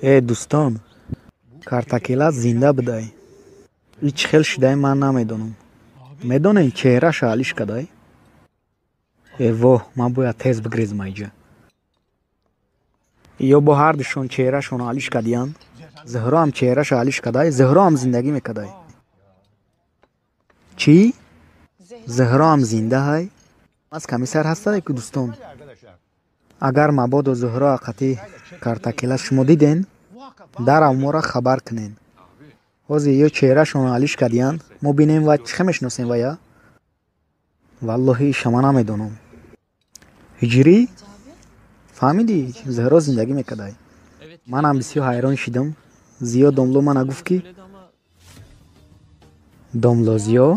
Э, дӯстон, Картакелас зинда будай. И чӣ хел шудай, ман намедонам. Медонем, чеҳраша алиш кадай? Э, воҳ, ман бояд тез бигрезам айҷа. Ё бо ҳардушон чеҳрашон алиш кадиянд. Зуҳроам чеҳраша алиш кадай, Зуҳроам зиндагӣ мекадай. Чӣ? Зуҳроам зинда ҳай? Аз комиссар ҳастае ку, дӯстон. Агар мабодо Зуҳро қати Картакелас шумо диден, дарав моро хабар кунен. Ҳозир ё чеҳрашон алиш кардиянд, мо бинем ва чӣ хел мешиносем вая? Валлоҳи, иша ман намедонам. Ҳиҷрӣ? Фаҳмидӣ, Зуҳро зиндагӣ мекардай. Манам бисёр ҳайрон шидам. Зиё домло мана гуфт, ки домло Зиё?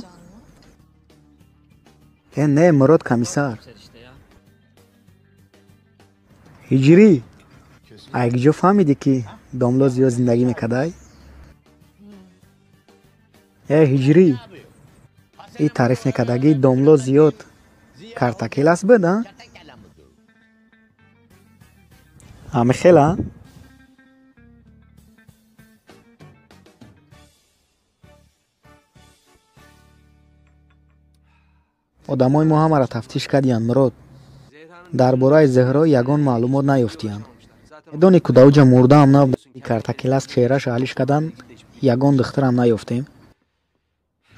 Э, не, Мурод комиссар. Ҳиҷрӣ, ай куҷо фаҳмидӣ, ки домло Зиё зиндагӣ мекардай? Э, ҳиҷрӣ, и таъриф мекардагӣ домло Зиёд Картакелас буд, а? Ҳамихел, а? Одамои мо ҳамаро тафтиш кардиянд, Мурод. Дар бораи Зуҳро ягон маълумот наёфтиянд. Медонӣ, ку даоҷа мурдаам набуд. Картакелас чеҳраша алиш кардан, ягон духтарам наёфтем.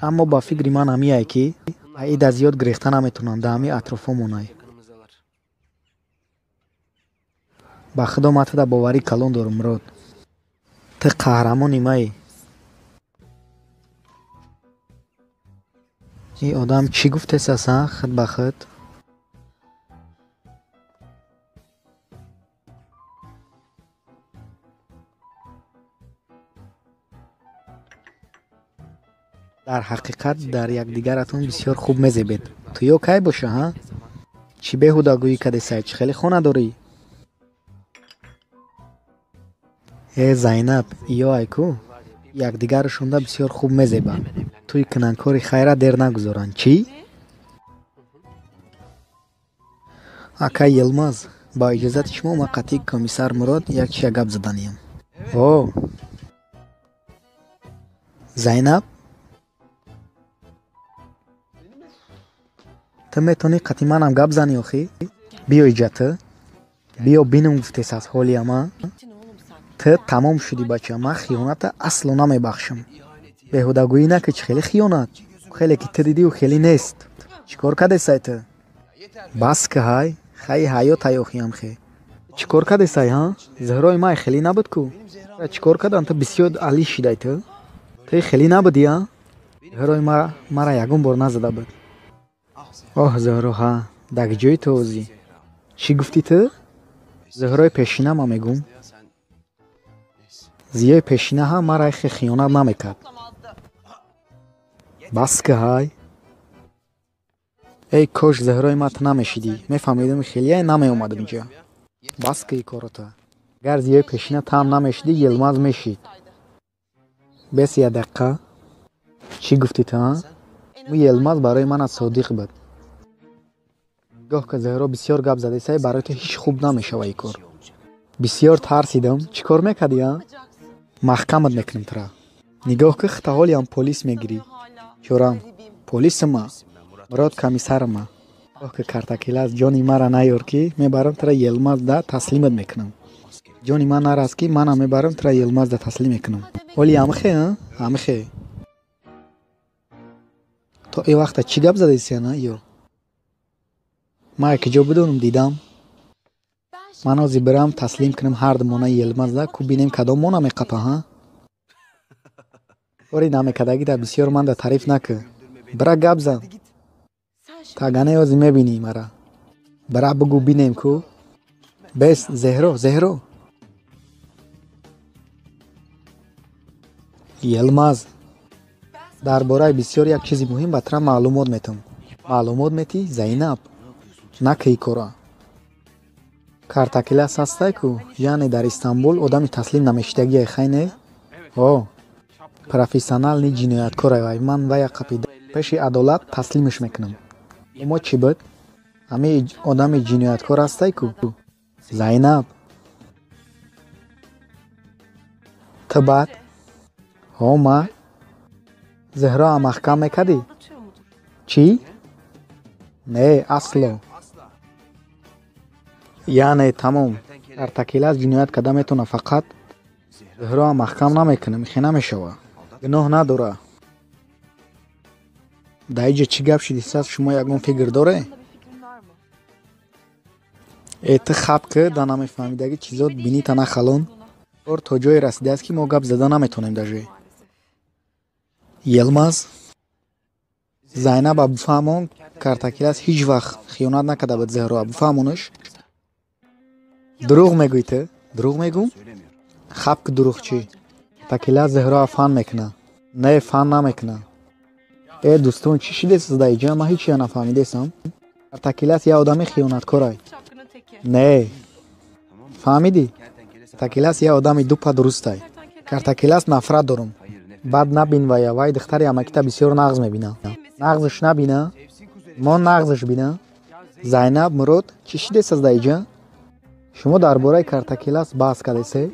Аммо ба фикри ман ҳамияе, ки аида зиёд гирехта наметавонанд, да ҳамин атрофҳо монай. Ба худо, ман туда боварӣ калон дорам, Мурод. Ту қаҳрамони маӣ. Ин одам чӣ гуфтесас, а, худ ба худ? Дар ҳақиқат дар якдигаратон бисёр хуб мезебед. Тӯё кай боша, ҳа? Чӣ беҳудагӯӣ кадесай, чӣ хеле хона дорӣ? Э, Зайнаб, иё ай ку? Якдигарашонда бисёр хуб мезебанд. Тӯй кунанд, кори хайра дер нагузоранд. Чӣ? Акай Йилмаз, ба иҷозати шумо ман қатъи комиссар Мурод як чия гап заданиям. О! Зайнаб? Ту метавонӣ қатъи манам гап занӣ охӣ? Биё иҷа ту. Биё бинам, гуфтес аз ҳолиам, а? Ту тамом шудӣ, бача, ман хиёната асло намебахшам. Беҳудагӯӣ накӣ, чӣ хеле хиёнат? Хеле ки ту дидию хеле нест. Чӣ кор кардесай ту? Бас ки ҳай, хай ҳаёт ҳай охиам хе. Чӣ кор кардесай, ҳа? Зуҳрои май хеле набуд ку? Чӣ кор кардан, ту бисёр алиш шидай ту? Ту хеле набудӣ, а? Зуҳрои мара ягон бор назада буд. Оҳ, Зуҳро, ҳа, дар ҷои ту озӣ. Чӣ гуфтӣ ту? Зуҳрои пешина ман мегӯм. Зиёи пешина ҳам мара хе хиёнат намекард. Бас ки ҳай. Эй кош Зуҳрои ма ту намешидӣ. Мефаҳмидам, хелияй намеомадам инҷа. Бас ки корота. Агар Зиёи пешина таам намешидӣ, Йилмаз мешид. Бес я дақиқа. Чӣ гуфтӣ ту, а? Ӯ Йилмаз барои мана содиқ буд. Гоҳ ки Зуҳро бисёр гап задесай, барои ту ҳеҷ хуб намешава ин кор. Бисёр тарсидам. Чӣ кор мекардӣ, а? Маҳкамат мекунам тура. Нигоҳ ки хита ҳолиам полис мегирӣ. Чорам, полисима. Мурод комиссарма. Гоҳ ки Картакелас, ҷони мара наёр, ки мебарам тура Йилмаз да таслимат мекунам. Ҷони ман нарас, ки манам мебарам тура Йилмаз да таслим мекунам. Ҳоли ҳамихе, а? Ҳамихе. То ин вақта чӣ гап задесия, на ё? Ман як ҷо бидонам, дидам. Ман ҳозир бирам таслим кунам ҳар ду мона Йилмаз да, ку бинем кадом мона меқапа, ҳа? Кори намекардагида бисёр манда таъриф накӣ. Бира гап зан. Тагане ҳозир мебинӣ мара. Бира бугӯ бинем ку. Бес, Зеҳро, Зеҳро. Йилмаз, дар бораи бисёр як чизи муҳим ба тура маълумот метам. Маълумот метӣ, Зайнаб? Накӣ кора. Картакелас ҳастай ку, яъне дар Истанбул одами таслим намешидагие, хай не? О, профессионални ҷинояткоре вай, ман вая қапида пеши адолат таслимаш мекунам. Мо чӣ буд? Ҳамин одами ҷинояткор ҳастай ку? Зайнаб. Ту баъд? Ҳо, ма? Зеҳроам маҳкам мекардӣ? Чӣ? Не, асло. Яъне тамом. Картакелас ҷиноят карда метавона, фақат Зеҳроам маҳкам намекунам, ихе намешава. Гуноҳ надора. Дар иҷа чӣ гап шидисад, шумо ягон фикр доре? Э, ту хаб ки, да намефаҳмидаги чизот бинита нахалон. Кор то ҷое расидааст, ки мо гап зада наметавонем даже. Йилмаз, Зайнаба бифаҳмон, Картакелас ҳеҷ вақт хиёнат накарда буд Зеҳроа, бифаҳмонаш. Дурӯғ мегӯӣ ту? Дурӯғ мегӯм? Хаб ки дурӯғчӣ. Картакелас Зеҳроа фан мекуна. Не, фан намекуна. Э, дӯстон, чӣ шидесаз дар иҷа? Ман ҳеҷ чиза нафаҳмидесам. Картакелас як одами хиёнаткорай. Не. Фаҳмидӣ? Картакелас як одами дупа дурустай. Картакелас нафрат дорум. Бад набин вая, вай духтари амакита бисёр нағз мебина. Нағзш набина? Мо нағзш бина? Зайнаб, Мурод, чӣ шидесаз дар иҷа? Шумо дар бораи Картакелас баҳс кардесе?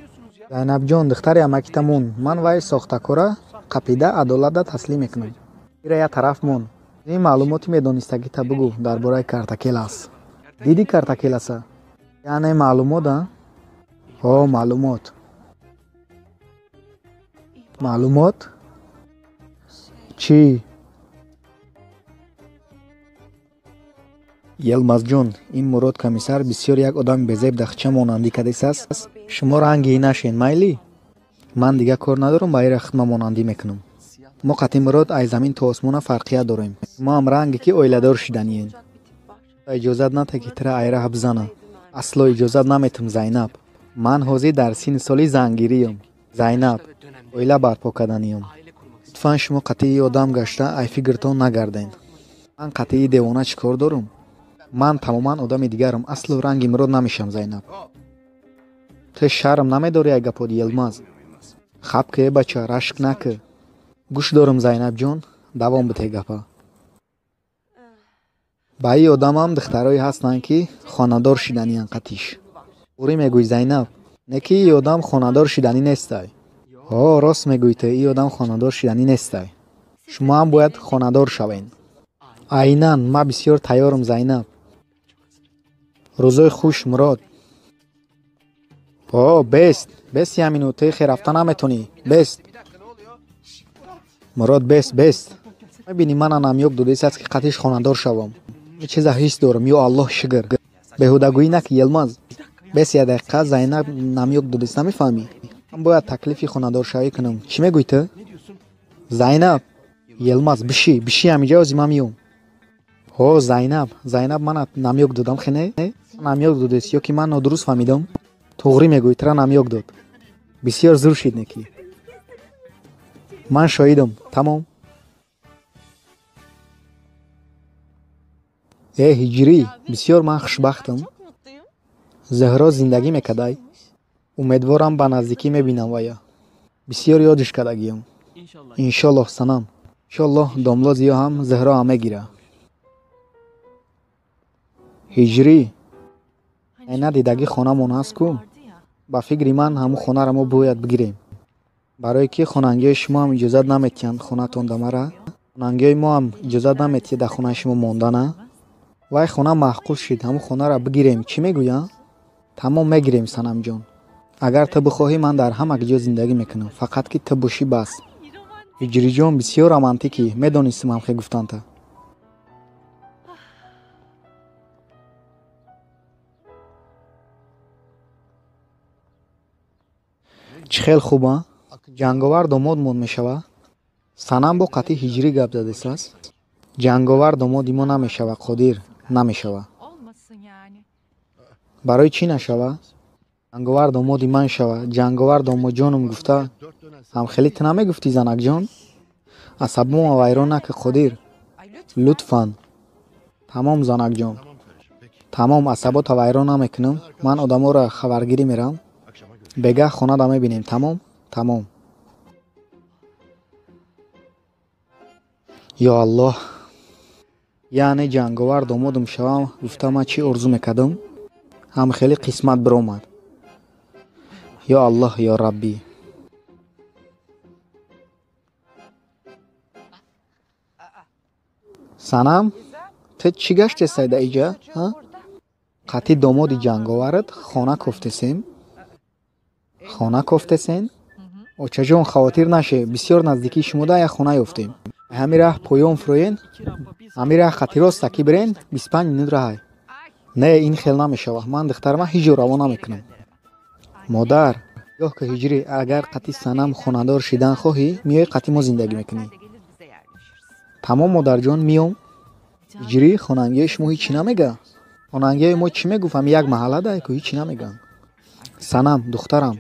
Зайнабҷон, духтари амакита мон. Ман вай сохтакора қапида адолатда таслим мекунам. Ира як тараф мон. Ин маълумоти медонистагита бугӯ дар бораи Картакелас. Диди Картакеласа? Яъне маълумот, а? Ҳо, маълумот. Маълумот? Чӣ? Йилмазҷон, ин Мурод комиссар бисёр як одами безеб дахча монандӣ кардесаст. Шумо ранги нашен, майли? Ман дигар кор надорам, ба ира хидма монандӣ мекунам. Мо қатъи Мурод аз замин то осмона фарқият дорем. Шумоам ранге ки оиладор шиданиен. Иҷозат нате, ки тира айраҳ бизана. Асло иҷозат наметам, Зайнаб. Ман ҳозир дар синни соли зангириям. Зайнаб, оила барпо карданиям. Лутфан шумо қатъии одам гашта ай фикртон нагарден. Ман қатъии девона чӣ кор дорам? Ман тамоман одами дигарам, асло ранги Мурод намешам, Зайнаб. Ту шарм намедорӣ ай гапот, Йилмаз? Хаб ки, э бача, рашк накӣ. Гӯш дорам, Зайнабҷон, давом бите гапа. Ба ин одамам духтарое ҳастанд, ки хонадор шиданиянд қатиш. Туғрӣ мегӯӣ, Зайнаб? Не ки ин одам хонадор шиданӣ нестай. Ҳо, рост мегӯӣ ту, ин одам хонадор шиданӣ нестай. Шумоам бояд хонадор шавен. Айнан, ман бисёр тайёрам, Зайнаб. Рӯзои хуш, Мурод. О, бест, бест як минут, ту хе рафта наметонӣ. Бест. Мурод, бест, бест. Мебинӣ, мана намёк додесаст, ки қатиш хонадор шавам. Чиза ҳис дорам, ё Аллоҳ шукр. Беҳудагӯӣ наки, Йилмаз. Бес як дақиқа, Зайнаб намёк додест, намефаҳмӣ? Ман бояд таклифи хонадоршавӣ кунам. Чӣ мегӯӣ ту? Зайнаб, Йилмаз, бишӣ, бишӣ ҳамиҷа, ози ман миём. Ҳо, Зайнаб, Зайнаб мана намёк додам, хе не? Намёк додест ё ки ман нодуруст фаҳмидам? Туғрӣ мегӯӣ, тура намёк дод. Бисёр зур шид неки. Ман шоҳидам, тамом. Э, Ҳиҷрӣ, бисёр ман хушбахтам. Зеҳро зиндагӣ мекардай. Умедворам ба наздикӣ мебинам вая. Бисёр ёдиш кардагиям. Иншоллоҳ, санам. Иншоллоҳ домло зиё ҳам Зеҳроам мегира. Ҳиҷрӣ, айна дидагӣ хонамон ҳаст ку? Ба фикри ман ҳамун хонаро мо бояд бигирем. Барое ки хонангиҳои шумоам иҷозат наметиҳанд хонатон да мара. Хонангиҳои моам иҷозат наметиҳад дар хонаи шумо мондана. Вай хона маъқул шид, ҳамун хонаро бигирем. Чӣ мегӯя? Тамом, мегирем, санамҷон. Агар ту бихоҳӣ, ман дар ҳама ҷо зиндагӣ мекунам, фақат ки ту бошӣ бас. Ҳиҷриҷон, бисёр романтикӣ, медонистам ҳамхе гуфтанта. Чӣ хел хуб, а? Ҷанговар домодмон мешава? Санам бо қатъи Ҳиҷрӣ гап задесаст? Ҷанговар домоди мо намешава, Қодир, намешава. Барои чӣ нашава? Ҷанговар домоди ман шава, ҷанговар домодҷонум гуфта. Ҳамхелӣ ту намегуфтӣ, занакҷон? Асабома вайрон накӣ, Қодир. Лутфан. Тамом, занакҷон. Тамом, асабота вайрон намекунам. Ман одаморо хабаргирӣ мерам. Бегаҳ хонада мебинем, тамом? Тамом. Ё Аллоҳ. Яъне ҷанговар домодум шавам гуфта ман чӣ орзу мекардам? Ҳамхелӣ қисмат биромад. Ё Аллоҳ, ё Раббӣ. Санам, ту чӣ гаштесай да иҷа? Қатъи домоди ҷанговарат хона кофтесем? Хона кофтесен? Очаҷон, хавотир наше, бисёр наздикии шумо да як хона ёфтем. Ҳамин раҳ поён фуроен, ҳамин раҳ қати роста ки бирен, 25 минут раҳай. Не, ин хел намешава. Ман духтарама ҳеҷ ҷо раво намекунам. Модар, нигоҳ ки Ҳиҷрӣ, агар қатъи Санам хонадор шидан хоҳӣ, миёи қатъи мо зиндагӣ мекунӣ. Тамом, модарҷон, миём. Ҳиҷрӣ, хонангиҳои шумо ҳеҷ чӣ намега? Хонангиҳои мо чӣ мегуфт? Ҳами як маҳалла дай ку ҳеҷ чӣ намегӯянд. Санам, духтарам,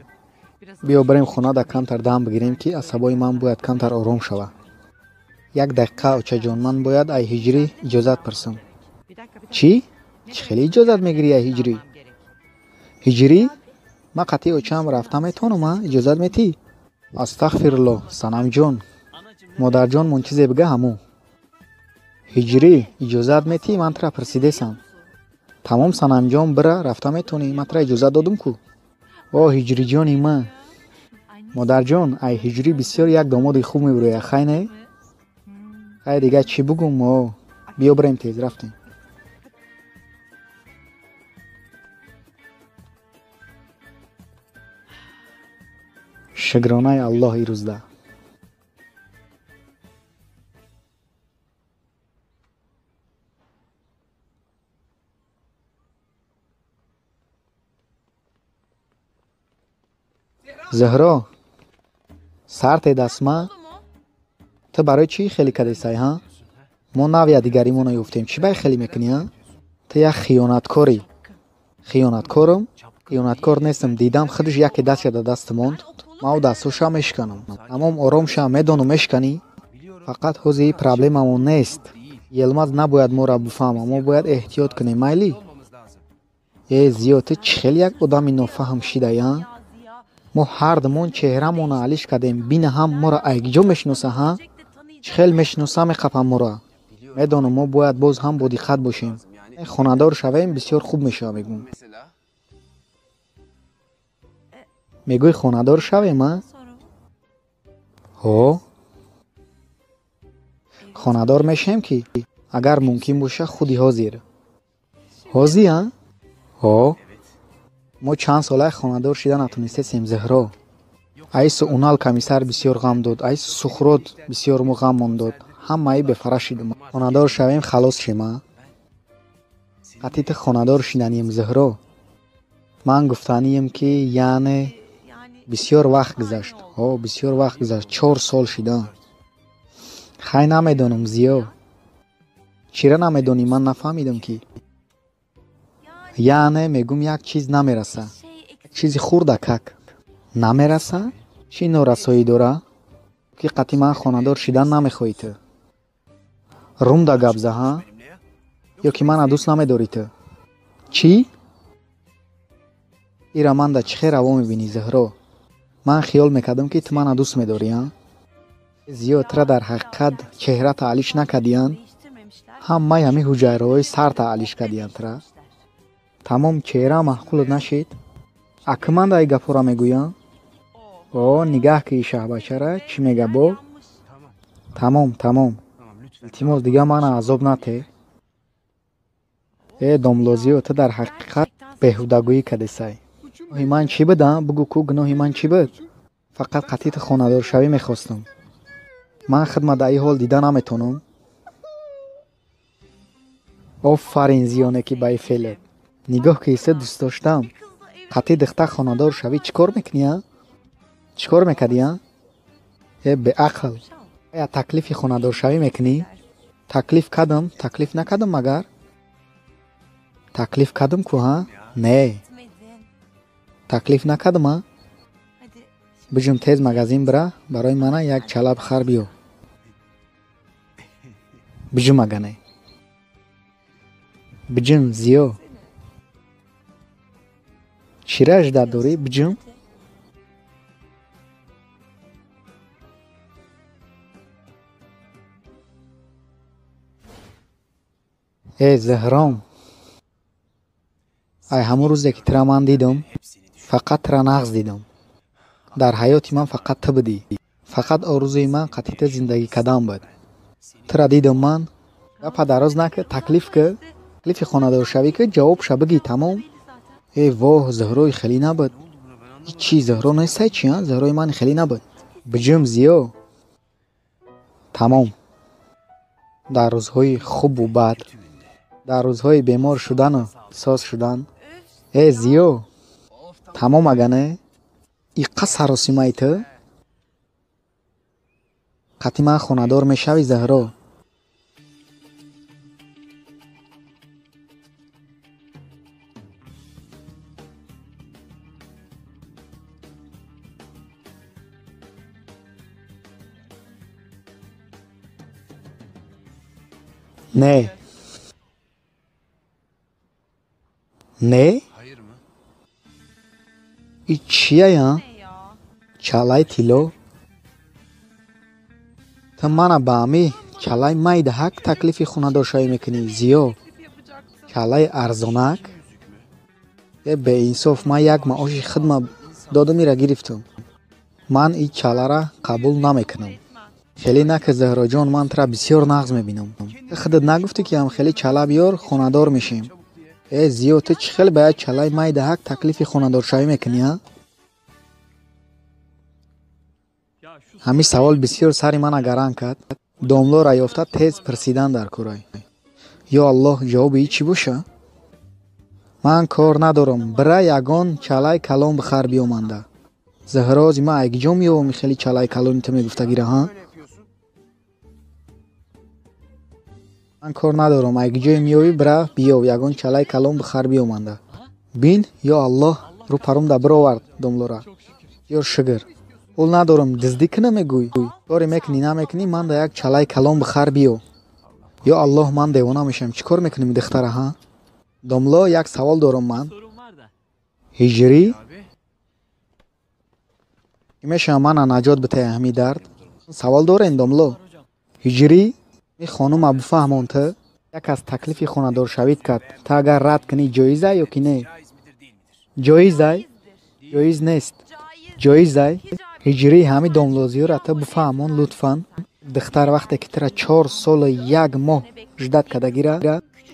биё бирем хона да камтар дам бигирем, ки асабои ман бояд камтар ором шава. Як дақиқа, очаҷон, ман бояд ай Ҳиҷрӣ иҷозат пурсам. Чӣ? Чӣ хеле иҷозат мегирӣ ай Ҳиҷрӣ? Ҳиҷрӣ, ман қатъи очаам рафта метавонам, а? Иҷозат метӣ? Астағфируллоҳ, Санамҷон. Модарҷонмон чизе бига ҳаму. Ҳиҷрӣ, иҷозат метӣ? Ман тура пурсидесам. Тамом, Санамҷон, бира, рафта метавонӣ. Ман тура иҷозат додум ку. О, Ҳиҷриҷони ман. Модарҷон, ай Ҳиҷрӣ бисёр як домоди хуб мебирояд, хай не? Хай дига чӣ бугум? О, биё бирем тез, рафтем. Шукронаи Аллоҳ ирӯзда. Зуҳро, сарте дастма? Ту барои чӣ хеле кадесай, ҳа? Мо нав якдигаримонро ёфтем. Чӣ бай хеле мекунӣ, ҳа? Ту як хиёнаткорӣ. Хиёнаткорам? Хиёнаткор нестам. Дидам худаш яке дастя да даст монд. Ман ӯ дастҳоша мешиканам. Тамом, ором ша, медонам мешиканӣ. Фақат ҳозир проблемамон нест. Йилмаз набояд моро бифаҳма. Мо бояд эҳтиёт кунем, майли? Э, Зиё, ту чӣ хеле як одами нофаҳм шидай, ҳа? Мо ҳардумон чеҳрамонро алиш кардем. Бина ҳам моро айгиҷо мешиноса, ҳа? Чӣ хел мешиноса меқапам моро. Медонам, мо бояд боз ҳам бодиққат бошем. Хонадор шавем, бисёр хуб мешава, мегӯм. Мегӯй хонадор шавем, а? Ҳо? Хонадор мешавем ки, агар мумкин боша, худи ҳозир. Ҳозир, а? Ҳо? Мо чанд солае хонадор шида натонистесем, Зуҳро. Айсу Унал комиссар бисёр ғам дод, айсу Сухрод бисёр мо ғаммон дод. Ҳамаи бефара шидум. Хонадор шавем, халос шем, а? Қатъи ту хонадор шиданием, Зуҳро. Ман гуфтанием, ки яъне бисёр вақт гузашт. Ҳо, бисёр вақт гузашт. 4 сол шида. Хай намедонам, Зиё. Чира намедонӣ, ман нафаҳмидам ки. Яъне мегӯм як чиз намераса. Чизи хурдакак. Намераса? Чӣ норасоӣ дора? Ки қатъи ман хонадор шидан намехоҳӣ ту. Румда гап за, ҳа? Ё ки мана дӯст намедорӣ ту? Чӣ? Ира ман да чӣ хел раво мебинӣ, Зуҳро? Ман хиёл мекардам, ки ту мана дӯст медорӣ, а? Зиё, тура дар ҳақиқат чеҳрата алиш накардиянд? Ҳамаи ҳамин ҳуҷайраҳои сарта алиш кардиянд тура. Тамом, чеҳра маъқулат нашид? Аки ман да ин гапҳоро мегӯям? О, нигаҳ ки шаҳбачара чӣ мега бо? Тамом, тамом. Илтимос, дига мана азоб нате. Э, домлозиё, ту дар ҳақиқат беҳудагӯӣ кардесай. Гуноҳи ман чӣ буд, а? Бугӯ ку, гуноҳи ман чӣ буд? Фақат қатъи ту хонадоршавӣ мехостам. Ман хидмат дар ин ҳол дида наметавонам. Офарин, Зиёне ки ба ин феълат. Нигоҳ ки ҳисса дӯст доштам. Қатъи духтар хонадор шавӣ чӣ кор мекунӣ, а? Чӣ кор мекардӣ, а? Э, беақл. Оя таклифи хонадоршавӣ мекунӣ? Таклиф кардам, таклиф накардам магар? Таклиф кардам ку, ҳа? Не. Таклиф накардам, а? Биҷум тез магазин бира, барои мана як чала бихар биё. Биҷум агане. Биҷум, Зиё. Чира ждат дорӣ? Биҷум. Э, Зуҳром. Ай ҳамон рӯзе ки тура ман дидам, фақат тура нағз дидам. Дар ҳаёти ман фақат ту будӣ. Фақат орзуи ман қатъи ту зиндагӣ кардан буд. Тура дидам ман, Гапа дароз нака, таклиф ки, таклифи хонадоршавӣ ки, ҷавобша бигӣ, тамом. Э воҳ, Зуҳрои хелӣ набуд. Чӣ Зуҳро нестай чи, а? Зуҳрои мани хелӣ набуд. Биҷум Зиё. Тамом. Дар рӯзҳои хубу бад, дар рӯзҳои бемор шудану соз шудан. Э Зиё, тамом ага не? Иққа саросимаи ту? Қатъи ман хонадор мешавӣ, Зуҳро? Не. Не? И чия, чалаи тилло? Ту мана ба ҳами чалаи майдаҳак таклифи хонадоршавӣ мекунӣ, Зиё. Чалаи арзонак? Э беинсоф, ман як маоши хидма додам, ира гирифтам. Ман ин чалара қабул намекунам. Хеле нака, Зуҳроҷон, ман тура бисёр нағз мебинам. Худат нагуфтӣ, ки ҳам хеле чала биёр, хонадор мешем? Э Зиё, ту чӣ хел ба як чалаи майдаҳак таклифи хонадоршавӣ мекунӣ, а? Ҳамин савол бисёр сари мана гаранг кард. Домлора ёфта тез пурсидан дар кӯрай. Ё Аллоҳ, ҷавоби ин чӣ боша? Ман кор надорам, бира ягон чалаи калон бихар биёманда. Зуҳро, ози ман айгиҷо меёвам хеле чалаи калони ту мегуфтагира, ҳа? Ман кор надорам, айгиҷое меёвӣ, бира биёв, ягон чалаи калон бихар биёманда. Бин, ё Аллоҳ, рӯ парумда бировард домлора. Ё шукр. Пул надорам, дуздӣ кунам мегӯй? Коре мекунӣ, намекунӣ, ман да як чалаи калон бихар биё. Ё Аллоҳ, ман девона мешавам. Чӣ кор мекунем духтара, ҳа? Домло, як савол дорам ман. Ҳиҷрӣ? Чӣ мешавам мана наҷот битаи ҳами дард? Савол дорен, домло? Ҳиҷрӣ? Ми хонума бифаҳмон ту, як аз таклифи хонадоршавит кард. Ту агар рад кунӣ, ҷоизай ё ки не? Ҷоизай? Ҷоиз нест. Ҷоизай? Ҳиҷрӣ, ҳами домлозиёра ту бифаҳмон лутфан. Духтар вақте ки тура 4 солу 1 моҳ ждат кардагира,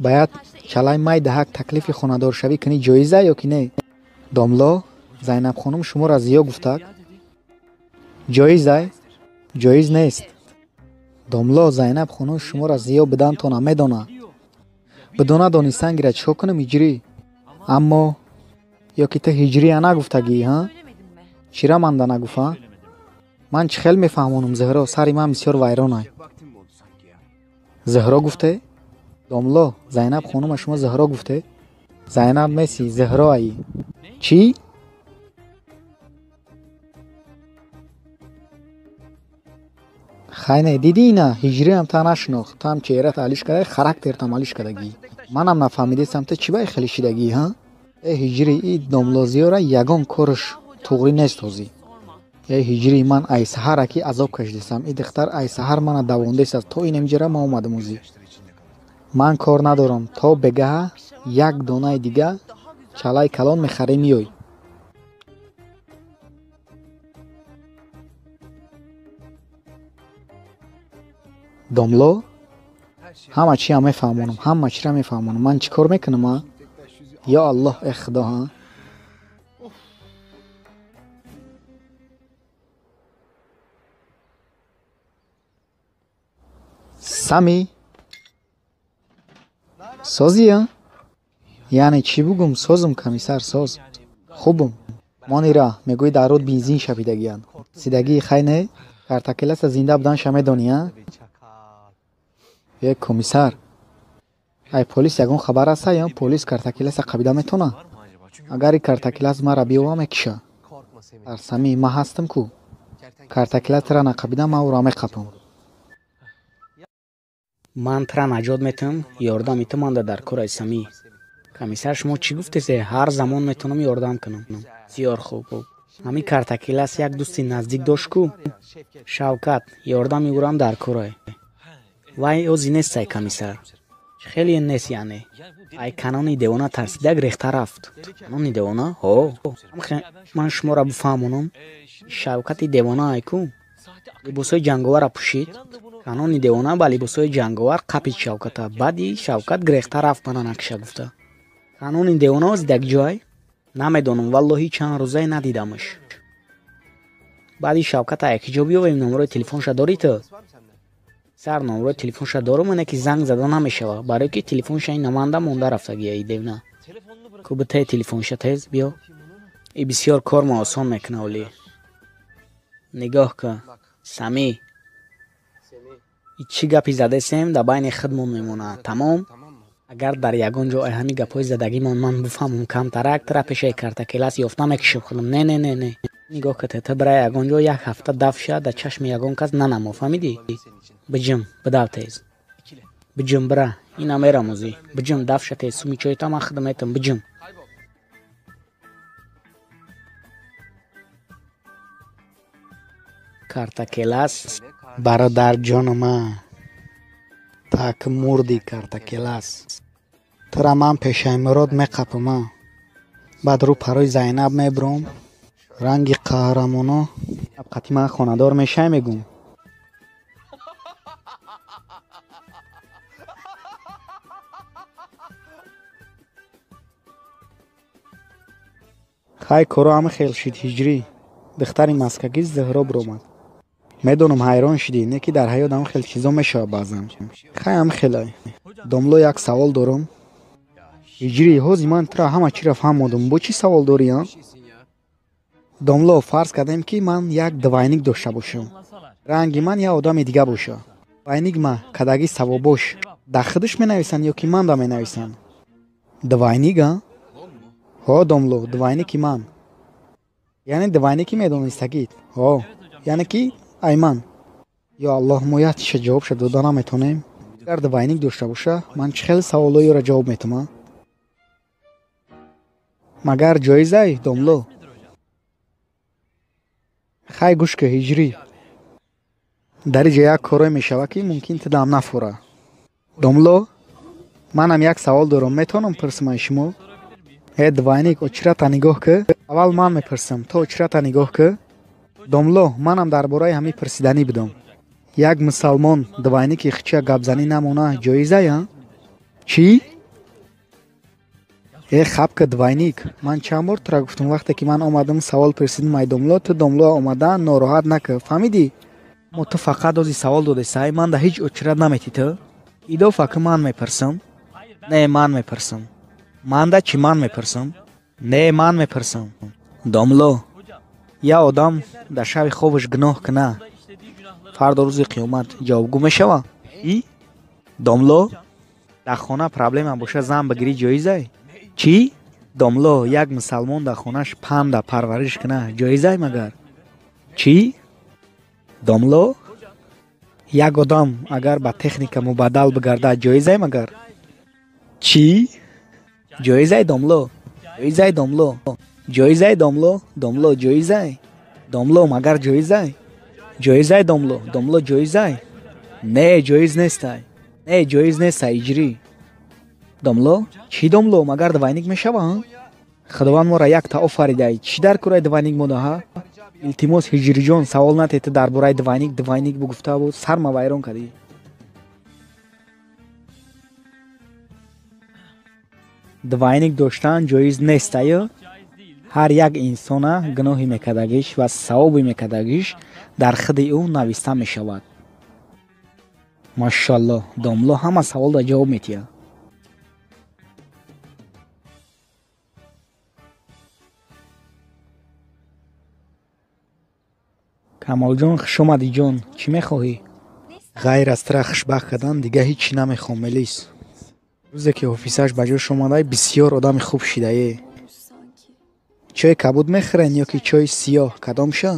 бояд чалаи майдаҳак таклифи хонадоршавӣ кунӣ, ҷоизай ё ки не? Домло, Зайнаб хонум шуморо Зиё гуфтак? Ҷоизай? Ҷоиз нест. Домло, Зайнаб хонум шуморо Зиё бидантона медона. Бидона донистан гира, чӣ кор кунам, ҳиҷрӣ? Аммо ё ки ту ҳиҷрия нагуфтагӣ, ҳа? Чира манда нагуфа? Ман чӣ хел мефаҳмонам, Зуҳро, сари ман бисёр вайронай. Зуҳро гуфте? Домло, Зайнаб хонума шумо Зуҳро гуфте? Зайнаб неси, Зуҳро аи. Чӣ? Хай не, дидӣ ина, ҳиҷриам та нашинохт. Ту ҳам чеҳрат алиш карда, характертам алиш кардагӣ. Манам нафаҳмидестам, ту чӣ бай хеле шидагӣ, ҳа? Э ҳиҷрӣ, и домлозиёра ягон корш туғрӣ нест ҳозӣ. Э ҳиҷрӣ, ман ай саҳара ки азоб кашидестам. И духтар ай саҳар мана давондест, то ин инҷара ман омадам ҳозӣ. Ман кор надорам, то бегаҳа як донаи дига чалаи калон мехарӣ меёй. Домло, ҳама чиам мефаҳмонам, ҳама чиро мефаҳмонам. Ман чӣ кор мекунам, а? Ё Аллоҳ, э Худо, ҳа? Сами? Созӣ, а? Яъне чӣ бугум, созум, комиссар, соз. Хубум. Монира, мегӯӣ дар руд бензин шапидагиянд. Сидагии хай не? Картакеласа зинда буданша медонӣ, а? Е комиссар, ай полис ягон хабар аста ё полис картакеласа қабида метона? Агар и картакелас мара биёва, мекиша. Дар Сами, ман ҳастам ку. Картакелас тура нақабида, ман ӯро меқапам. Ман тура наҷот метавам, ёрдами ту манда дар кор ай Сами. Комиссар, шумо чӣ гуфтесе? Ҳар замон метавонам ёрдам кунам. Бисёр хуб. Ҳамин картакелас як дӯсти наздик дошт ку? Шавкат, ёрдами ӯрам дар кор ай. Вай ози нест ай комиссар. Хеле нест яъне. Ай канони девона тарсидак рехта рафт. Канони девона? Ҳо. Ман шуморо бифаҳмонам. Шавкати девона ай ку? Либосҳои ҷанговарра пӯшид. Канони девона ба либосҳои ҷанговар қапид Шавката. Баъди Шавкат гирехта рафт мана накиша гуфта. Канони девона ози даг ҷой? Намедонам, валлоҳи чанд рӯзае надидамаш. Баъди Шавката якиҷо биёвем, номерои телефонша дорӣ ту? Сар номерои телефонша дорум, ине ки занг зада намешава, барое ки телефонша ин наманда монда рафтагия и девна. Ку битаи телефонша тез биё. И бисёр кор ма осон мекуна оли. Нигоҳ кун, Сами. И чӣ гапи задесем дар байни худмон мемонад, тамом? Агар дар ягон ҷо ай ҳамин гапҳои задагимон ман бифаҳмам камтарак, тра пешаи картакелас ёфта мекишам худам. Не, не, не, не. Нигоҳ кун, ту бира ягон ҷо як ҳафта даф ша, дар чашми ягон кас нанамо, фаҳмидӣ? Биҷим, бидав тез. Биҷим, бира. Ина мерам озӣ. Биҷим, даф ша тез, суми чойта ман худам метам, биҷим. Картакелас бародарҷонума, так мурди картакелас. Тура ман пешаи Мурод меқапама. Баъд рӯ парои Зайнаб мебуром. Ранги қаҳрамоно қати ман хонадор мешай мегум. Хай коро ҳама хел шид ҳиҷрӣ. Духтари маскагӣ Зуҳро биромад. Медонам ҳайрон шидӣ, не ки дар ҳаёт ҳам хел чизо мешавад баъзан. Хай ҳам хелай. Домло як савол дорум. Ҳиҷрӣ, ҳози ман тура ҳама чиро фаҳмодум. Бо чӣ савол дорӣ, а? Домло, фарз кардем ки ман як двойник дошта бошам. Ранги ман як одами дига боша. Двойник ма кадаги савобош дар худаш менависанд ё ки ман да менависанд? Двойник, а? Ҳо, домло, двойники ман. Яъне двойники медонистагид. Ҳо, яъне ки ай ман. Ё Аллоҳ, мо як чиша ҷавобша дода наметонем. Агар двойник дошта боша, ман чӣ хел саволҳоеро ҷавоб метумам? Магар ҷоизай, домло? Хай гӯш кун, ҳиҷрӣ. Дар иҷа як корое мешавад ки мумкин ту дам нафура. Домло, манам як савол дорам, метавонам пурсам аз шумо? Э, двойник, очирата нигоҳ кун. Аввал ман мепурсам, ту очирата нигоҳ кун. Домло, манам дар бораи ҳамин пурсиданӣ будам. Як мусалмон двойники хича гапзанӣ намона ҷоизай, а? Чӣ? Э, хабка двойник, ман чанд бор тура гуфтам, вақте ки ман омадам савол пурсидам ай домло, ту домло омада нороҳат накар, фаҳмидӣ? Мо ту фақат ози савол додесай, ман да ҳеҷ очират наметӣ ту. Идофа ки ман мепурсам. Не, ман мепурсам. Ман да чӣ ман мепурсам? Не, ман мепурсам. Домло, як одам дар шаби хобаш гуноҳ куна, фардо рӯзи қиёмат ҷавобгӯ мешава? И? Домло, дар хона проблема боша зан бигирӣ ҷоизай? Чӣ? Домло, як мусалмон дар хонаш панда парвариш куна ҷоизай магар? Чӣ? Домло, як одам агар ба техника мубаддал бигардад ҷоизай магар? Чӣ? Ҷоизай, домло? Ҷоизай, домло? Ҷоизай, домло? Домло, ҷоизай? Домло, магар ҷоизай? Ҷоизай, домло? Домло, ҷоизай? Не, ҷоиз нестай. Не, ҷоиз нестай, иҷрӣ. Домло? Чӣ домло? Магар двойник мешава, а? Худованд моро якта офаридай. Чӣ дар кораи двойник модаҳа? Илтимос, ҳиҷриҷон, савол натед ту дар бораи двойник, двойник бугуфта буд, сарма вайрон кардӣ. Двойник доштан ҷоиз нест, аю? Ҳар як инсона гуноҳи мекардагиш ва савоби мекардагиш дар худи ӯ нависта мешавад. Машаллоҳ, домло ҳама саволда ҷавоб метиҳад. Камолҷон, хушомадӣ ҷон, чӣ мехоҳӣ? Ғайр аз тура хушбахт кардан дига ҳеҷ чӣ намехоҳам, Мелис. Рӯзе ки ҳофизааш ба ҷош омадай, бисёр одами хуб шидае. Чойи кабуд мехӯрен ё ки чойи сиёҳ, кадомша?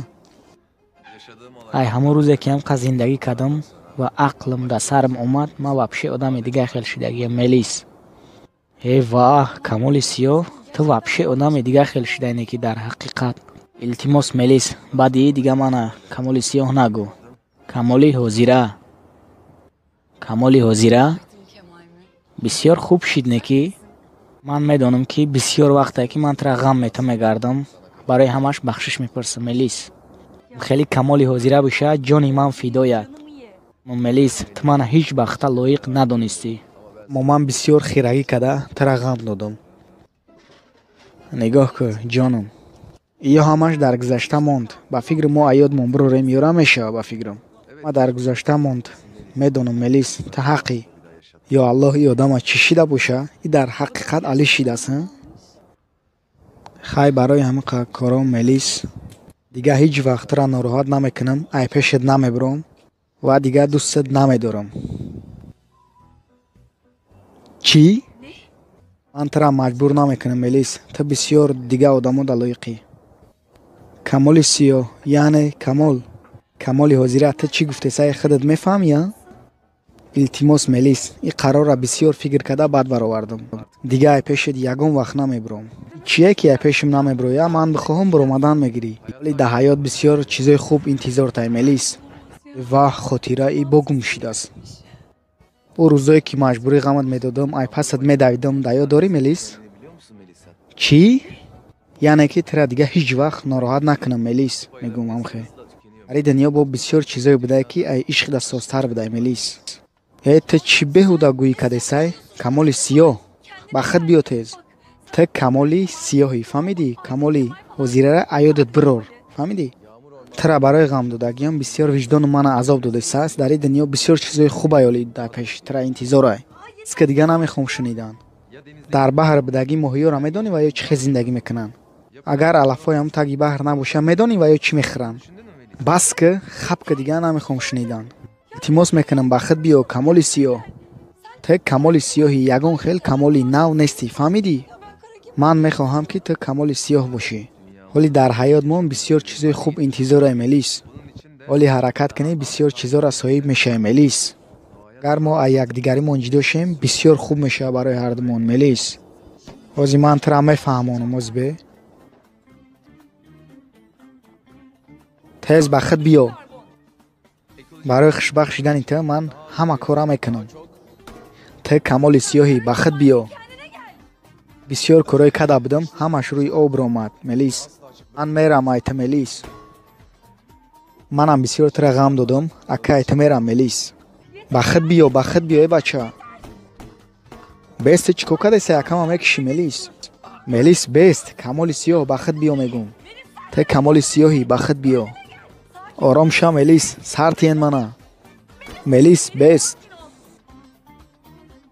Ай ҳамон рӯзе ки ҳамқа зиндагӣ кардам ва ақлм дар сарам омад, ман вообще одами дигар хел шидагиям, Мелис. Э ваҳ, Камоли сиёҳ, ту вообще одами дигар хел шидаине ки дар ҳақиқат. Илтимос, Мелис, баъди дига мана Камоли сиёҳ нагӯ. Камоли ҳозира. Камоли ҳозира? Бисёр хуб шид, не ки? Ман медонам ки бисёр вақте ки ман тура ғам мета мегардам, барои ҳамаш бахшиш мепурсам, Мелис. Хеле камоли ҳозира боша, ҷони ман фидоят. Мелис, ту мана ҳеҷ вақта лоиқ надонистӣ. Мо ман бисёр хирагӣ када тура ғам додам. Нигоҳ кӯ, ҷонам. Иё ҳамаш дар гузашта монд. Ба фикри мо аёдмон бирорем ёра мешава ба фикрам. Ма дар гузашта монд. Медонам, Мелис, ту ҳаққӣ. Ё Аллоҳ, и одама чӣ шида боша? И дар ҳақиқат али шидааст, ҳа? Хай, барои ҳамин кором, Мелис, дигар ҳеҷ вақт тура нороҳат намекунам, ай пешет намебурам ва дигар дӯстат намедорам. Чӣ? Ман тура маҷбур намекунам, Мелис. Ту бисёр дигар одамода лоиқӣ. Камоли сиёҳ, яъне камол. Камоли ҳозира, ту чӣ гуфтесаи худат мефаҳмӣ, а? Илтимос, Мелис, ин қарорра бисёр фикр карда бад баровардам. Дигар ай пешет ягон вақт намебурам. Чие ки ай пешим намебуроя, ман бихоҳам буромадан мегирӣ. Вале дар ҳаёт бисёр чизои хуб интизортай, Мелис. Ваҳ, хотира и бо гум шидааст. Ӯ рӯзое ки маҷбурӣ ғамат медодам, ай пасат медавидам, дар ёд дорӣ, Мелис? Чӣ? Яъне ки тура дигар ҳеҷ вақт нороҳат накунам, Мелис, мегӯм амхе. Дар ин дунё бо бисёр чизое будае ки ай ишқда созтар будай, Мелис. Э, ту чӣ беҳуда гӯӣ кадесай? Камоли сиёҳ, ба худ биё тез. Ту камоли сиёҳӣ, фаҳмидӣ? Камоли ҳозирара аёдат бирор, фаҳмидӣ? Тура барои ғамдодагиам бисёр виҷдону мана азоб додесааст. Дар ин дунё бисёр чизои хуб аёли дар пеш тура интизорай. Ки дигар намехоҳам шунидан. Дар баҳр будагӣ моҳиёра медонӣ ва ё чӣ хел зиндагӣ мекунанд? Агар алафҳои ҳам таги баҳр набошанд, медонӣ ва ё чӣ мехӯранд? Бас ки, хаб ки, дигар намехоҳам шунидан. Илтимос мекунам, ба худ биё, камоли сиёҳ. Ту камоли сиёҳи, ягон хел камоли нав нестӣ, фаҳмидӣ? Ман мехоҳам ки ту камоли сиёҳ бошӣ. Ҳоли дар ҳаётмон бисёр чизои хуб интизорай, Мелис. Ҳоли ҳаракат кунӣ, бисёр чизоро соҳиб мешавӣ, Мелис. Агар мо аз якдигаримон ҷудо шем, бисёр хуб мешавад барои ҳардумон, Мелис. Ҳозир ман тура мефаҳмонам, озбе. Тез ба худ биё. Барои хушбахт шидани ту ман ҳама кора мекунам. Ту камоли сиёҳӣ, ба худ биё. Бисёр корҳое када будам, ҳамаш рӯи об ромад, Мелис. Ман мерам ай ту, Мелис. Манам бисёр тура ғам додам, ака ай ту мерам, Мелис. Ба худ биё, ба худ биё, э бача. Бест, ту чӣ кор кардесай, акама мекушӣ, Мелис? Мелис, бест, камоли сиёҳ, ба худ биё мегӯм. Ту камоли сиёҳӣ, ба худ биё. Ором ша, Мелис, сар тиен мана. Мелис, бест.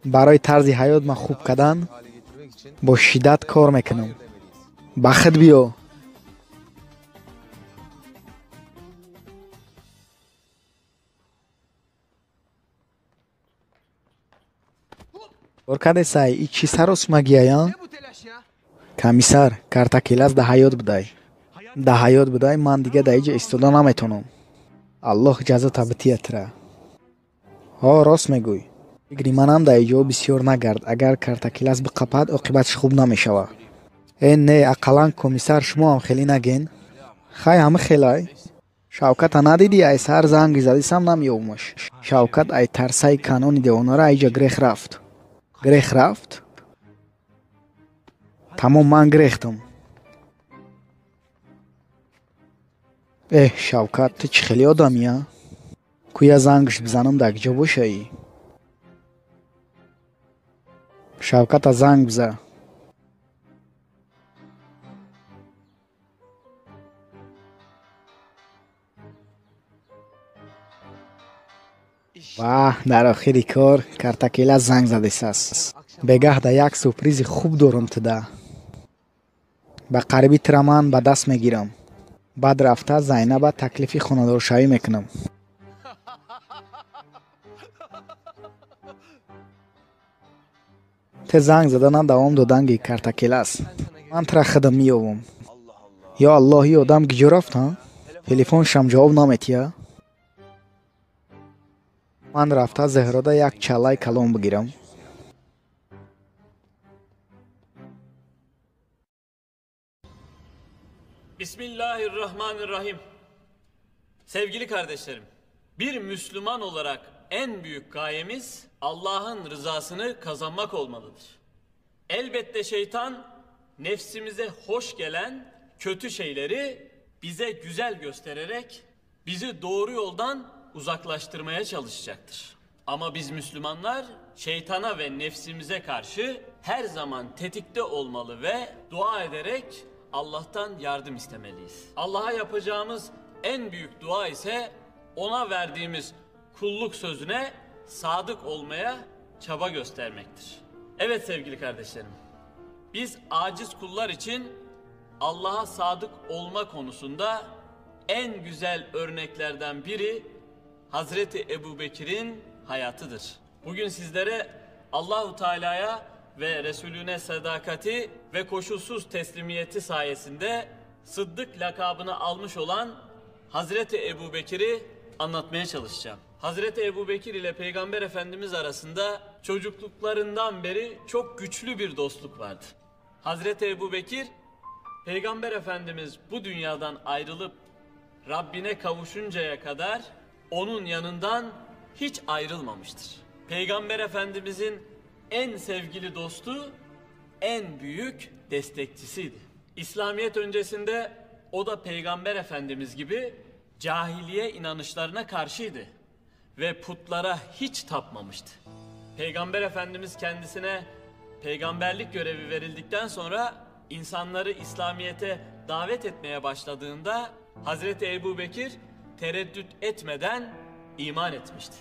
Барои тарзи ҳаёт ман хуб кардан бо шиддат кор мекунам. Ба худ биё. Кор кардесай, и чӣ саросмагиая? Комиссар, картакелас да ҳаёт будай. Да ҳаёт будай, ман дигар дар иҷа истода наметавонам. Аллоҳ ҷазота бития тура. Ҳо, рост мегӯй. Фикри манам дар иҷо бисёр нагард. Агар картакелас биқапад, оқибатш хуб намешавад. Э не, ақаллан комиссар шумоам хеле наген. Хай, ҳама хелай. Шавката надидӣ, ай саҳар занги задисам намеёбумаш. Шавкат ай тарсаи канони девонара айҷа грех рафт. Грех рафт? Тамом, ман грехтам. Эҳ, Шавкат, ту чӣ хеле одамӣ, а? Кӯя зангш бизанам, дар киҷо бошаӣ? Шавката занг биза. Ваҳ, дар охири кор картакела занг задесааст. Бегаҳ да як сюрпризи хуб дорам туда. Ба қариби тура ман ба даст мегирам. Баъд рафта Зайнаба таклифи хонадоршавӣ мекунам. Те занг задана давом доданги картакелас. Ман тура худам меёбам. Ё Аллоҳ, и одам киҷо рафт, ҳа? Телефоншам ҷавоб наметиҳа? Ман рафта Зеҳрода як чаллаи калон бигирам. Bismillahirrahmanirrahim. Sevgili kardeşlerim, bir Müslüman olarak en büyük gayemiz Allah'ın rızasını kazanmak olmalıdır. Elbette şeytan nefsimize hoş gelen kötü şeyleri bize güzel göstererek bizi doğru yoldan uzaklaştırmaya çalışacaktır. Ama biz Müslümanlar şeytana ve nefsimize karşı her zaman tetikte olmalı ve dua ederek Allah'tan yardım istemeliyiz. Allah'a yapacağımız en büyük dua ise ona verdiğimiz kulluk sözüne sadık olmaya çaba göstermektir. Evet sevgili kardeşlerim, biz aciz kullar için Allah'a sadık olma konusunda en güzel örneklerden biri Hazreti Ebubekir'in hayatıdır. Bugün sizlere Allahu Teala'ya ve Resulüne sadakati ve koşulsuz teslimiyeti sayesinde Sıddık lakabını almış olan Hazreti Ebubekir'i anlatmaya çalışacağım. Hazreti Ebubekir ile Peygamber Efendimiz arasında çocukluklarından beri çok güçlü bir dostluk vardı. Hazreti Ebubekir, Peygamber Efendimiz bu dünyadan ayrılıp Rabbine kavuşuncaya kadar onun yanından hiç ayrılmamıştır. Peygamber Efendimizin en sevgili dostu, en büyük destekçisiydi. İslamiyet öncesinde o da Peygamber Efendimiz gibi cahiliye inanışlarına karşıydı ve putlara hiç tapmamıştı. Peygamber Efendimiz kendisine peygamberlik görevi verildikten sonra insanları İslamiyet'e davet etmeye başladığında Hazreti Ebubekir tereddüt etmeden iman etmişti.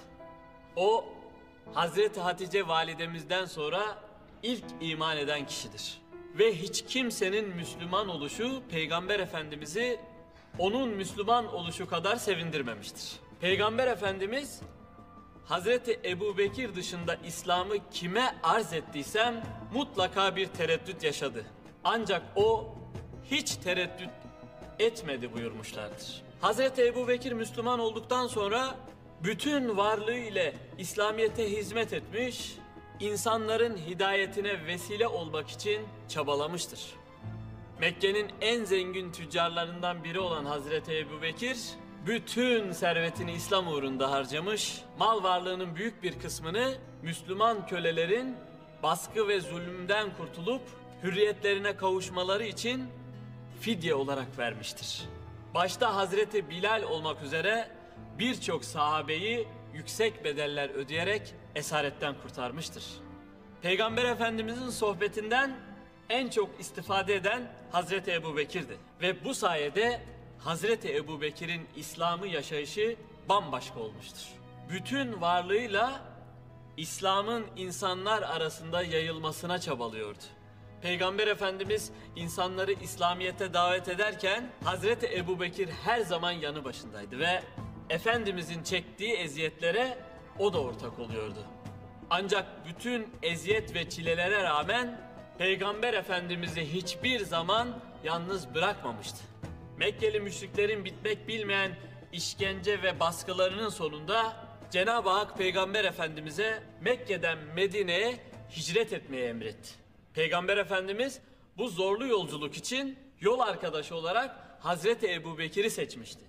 O Hazreti Hatice validemizden sonra ilk iman eden kişidir. Ve hiç kimsenin Müslüman oluşu Peygamber Efendimiz'i onun Müslüman oluşu kadar sevindirmemiştir. Peygamber Efendimiz Hazreti Ebubekir dışında İslam'ı kime arz ettiysem mutlaka bir tereddüt yaşadı. Ancak o hiç tereddüt etmedi buyurmuşlardır. Hazreti Ebubekir Müslüman olduktan sonra bütün varlığı ile İslamiyet'e hizmet etmiş, insanların hidayetine vesile olmak için çabalamıştır. Mekke'nin en zengin tüccarlarından biri olan Hazreti Ebubekir, bütün servetini İslam uğrunda harcamış, mal varlığının büyük bir kısmını Müslüman kölelerin baskı ve zulümden kurtulup hürriyetlerine kavuşmaları için fidye olarak vermiştir. Başta Hazreti Bilal olmak üzere birçok sahabeyi yüksek bedeller ödeyerek esaretten kurtarmıştır. Peygamber Efendimizin sohbetinden en çok istifade eden Hazreti Ebubekir'di. Ve bu sayede Hazreti Ebubekir'in İslam'ı yaşayışı bambaşka olmuştur. Bütün varlığıyla İslam'ın insanlar arasında yayılmasına çabalıyordu. Peygamber Efendimiz insanları İslamiyet'e davet ederken Hazreti Ebubekir her zaman yanı başındaydı ve Efendimizin çektiği eziyetlere o da ortak oluyordu. Ancak bütün eziyet ve çilelere rağmen Peygamber Efendimiz'i hiçbir zaman yalnız bırakmamıştı. Mekkeli müşriklerin bitmek bilmeyen işkence ve baskılarının sonunda Cenab-ı Hak Peygamber Efendimiz'e Mekke'den Medine'ye hicret etmeyi emretti. Peygamber Efendimiz bu zorlu yolculuk için yol arkadaşı olarak Hazreti Ebubekir'i seçmişti.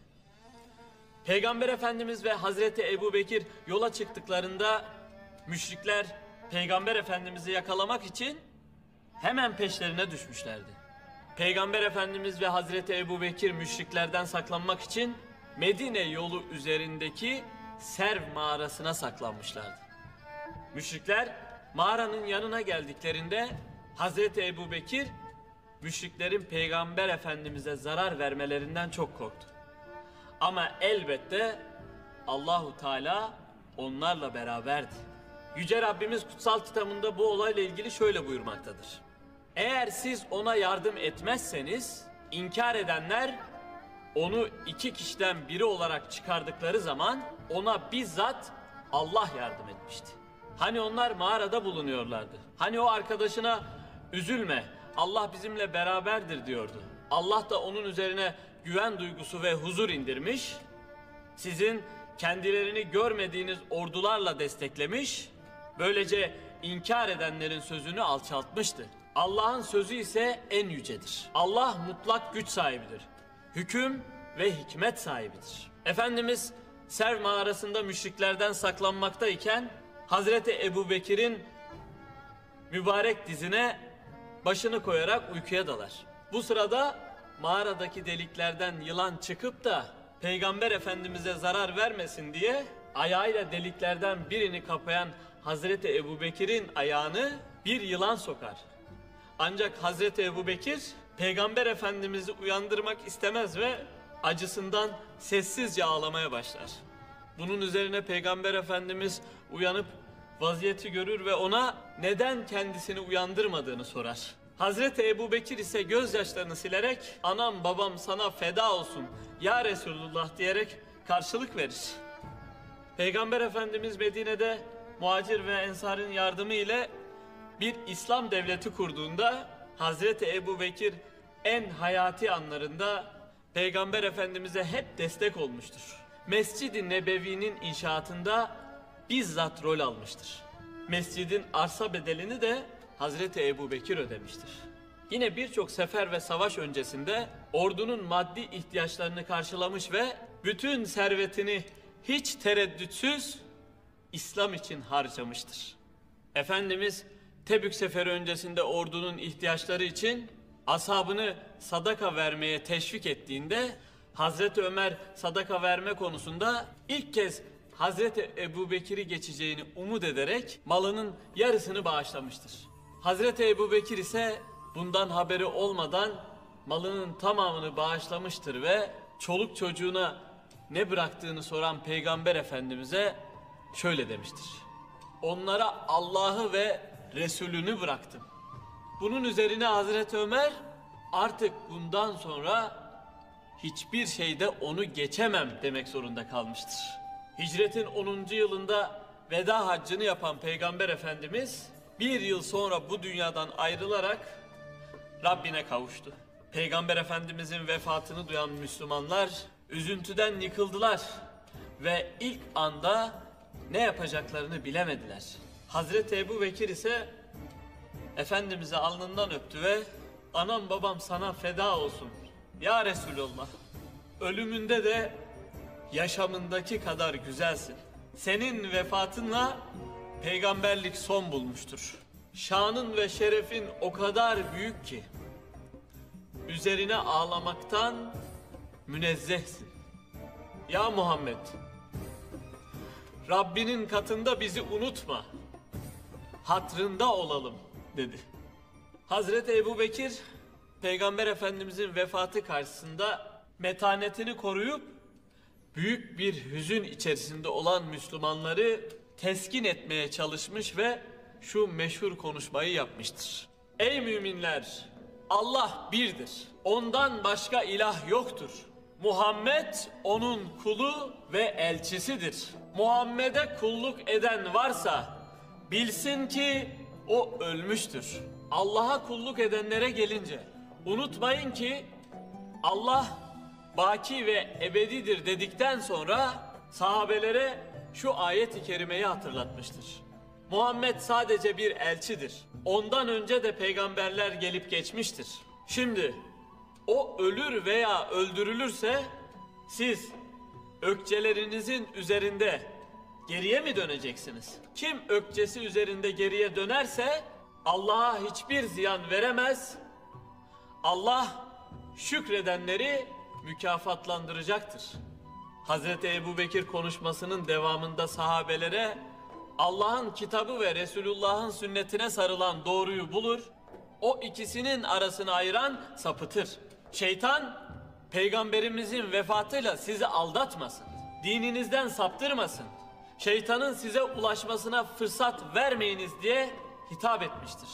Peygamber Efendimiz ve Hazreti Ebubekir yola çıktıklarında müşrikler Peygamber Efendimiz'i yakalamak için hemen peşlerine düşmüşlerdi. Peygamber Efendimiz ve Hazreti Ebubekir müşriklerden saklanmak için Medine yolu üzerindeki Serv mağarasına saklanmışlardı. Müşrikler mağaranın yanına geldiklerinde Hazreti Ebubekir müşriklerin Peygamber Efendimiz'e zarar vermelerinden çok korktu. Ama elbette Allahu Teala onlarla beraberdi. Yüce Rabbimiz kutsal kitabında bu olayla ilgili şöyle buyurmaktadır. Eğer siz ona yardım etmezseniz inkar edenler onu iki kişiden biri olarak çıkardıkları zaman ona bizzat Allah yardım etmişti. Hani onlar mağarada bulunuyorlardı. Hani o arkadaşına üzülme, Allah bizimle beraberdir diyordu. Allah da onun üzerine güven duygusu ve huzur indirmiş, sizin kendilerini görmediğiniz ordularla desteklemiş, böylece inkar edenlerin sözünü alçaltmıştı. Allah'ın sözü ise en yücedir. Allah mutlak güç sahibidir. Hüküm ve hikmet sahibidir. Efendimiz Serv mağarasında müşriklerden saklanmaktayken Hazreti Ebubekir'in mübarek dizine başını koyarak uykuya dalar. Bu sırada Mağaradaki deliklerden yılan çıkıp da Peygamber Efendimiz'e zarar vermesin diye ayağıyla deliklerden birini kapayan Hazreti Ebubekir'in ayağını bir yılan sokar. Ancak Hazreti Ebubekir Peygamber Efendimiz'i uyandırmak istemez ve acısından sessizce ağlamaya başlar. Bunun üzerine Peygamber Efendimiz uyanıp vaziyeti görür ve ona neden kendisini uyandırmadığını sorar. Hazreti Ebubekir ise gözyaşlarını silerek anam babam sana feda olsun ya Resulullah diyerek karşılık verir. Peygamber Efendimiz Medine'de muhacir ve ensarın yardımı ile bir İslam devleti kurduğunda Hazreti Ebubekir en hayati anlarında Peygamber Efendimiz'e hep destek olmuştur. Mescid-i Nebevi'nin inşaatında bizzat rol almıştır. Mescidin arsa bedelini de Hazreti Ebubekir ödemiştir. Yine birçok sefer ve savaş öncesinde ordunun maddi ihtiyaçlarını karşılamış ve bütün servetini hiç tereddütsüz İslam için harcamıştır. Efendimiz Tebük seferi öncesinde ordunun ihtiyaçları için ashabını sadaka vermeye teşvik ettiğinde Hazreti Ömer sadaka verme konusunda ilk kez Hazreti Ebubekir'i geçeceğini umut ederek malının yarısını bağışlamıştır. Hazreti Ebubekir ise bundan haberi olmadan malının tamamını bağışlamıştır ve çoluk çocuğuna ne bıraktığını soran Peygamber Efendimiz'e şöyle demiştir: Onlara Allah'ı ve Resulünü bıraktım. Bunun üzerine Hazreti Ömer artık bundan sonra hiçbir şeyde onu geçemem demek zorunda kalmıştır. Hicretin 10. yılında veda haccını yapan Peygamber Efendimiz bir yıl sonra bu dünyadan ayrılarak Rabbine kavuştu. Peygamber Efendimizin vefatını duyan Müslümanlar üzüntüden yıkıldılar ve ilk anda ne yapacaklarını bilemediler. Hazreti Ebubekir ise Efendimiz'i alnından öptü ve anam babam sana feda olsun ya Resulallah, ölümünde de yaşamındaki kadar güzelsin. Senin vefatınla peygamberlik son bulmuştur. Şanın ve şerefin o kadar büyük ki üzerine ağlamaktan münezzehsin. Ya Muhammed, Rabbinin katında bizi unutma, hatrında olalım dedi. Hazreti Ebubekir, Peygamber Efendimizin vefatı karşısında metanetini koruyup büyük bir hüzün içerisinde olan Müslümanları teskin etmeye çalışmış ve şu meşhur konuşmayı yapmıştır. Ey müminler! Allah birdir. Ondan başka ilah yoktur. Muhammed onun kulu ve elçisidir. Muhammed'e kulluk eden varsa bilsin ki o ölmüştür. Allah'a kulluk edenlere gelince unutmayın ki Allah baki ve ebedidir dedikten sonra sahabelere şu ayet-i kerimeyi hatırlatmıştır. Muhammed sadece bir elçidir. Ondan önce de peygamberler gelip geçmiştir. Şimdi o ölür veya öldürülürse siz ökçelerinizin üzerinde geriye mi döneceksiniz? Kim ökçesi üzerinde geriye dönerse Allah'a hiçbir ziyan veremez. Allah şükredenleri mükafatlandıracaktır. Hazreti Ebubekir konuşmasının devamında sahabelere Allah'ın kitabı ve Resulullah'ın sünnetine sarılan doğruyu bulur, o ikisinin arasını ayıran sapıtır. Şeytan peygamberimizin vefatıyla sizi aldatmasın, dininizden saptırmasın, şeytanın size ulaşmasına fırsat vermeyiniz diye hitap etmiştir.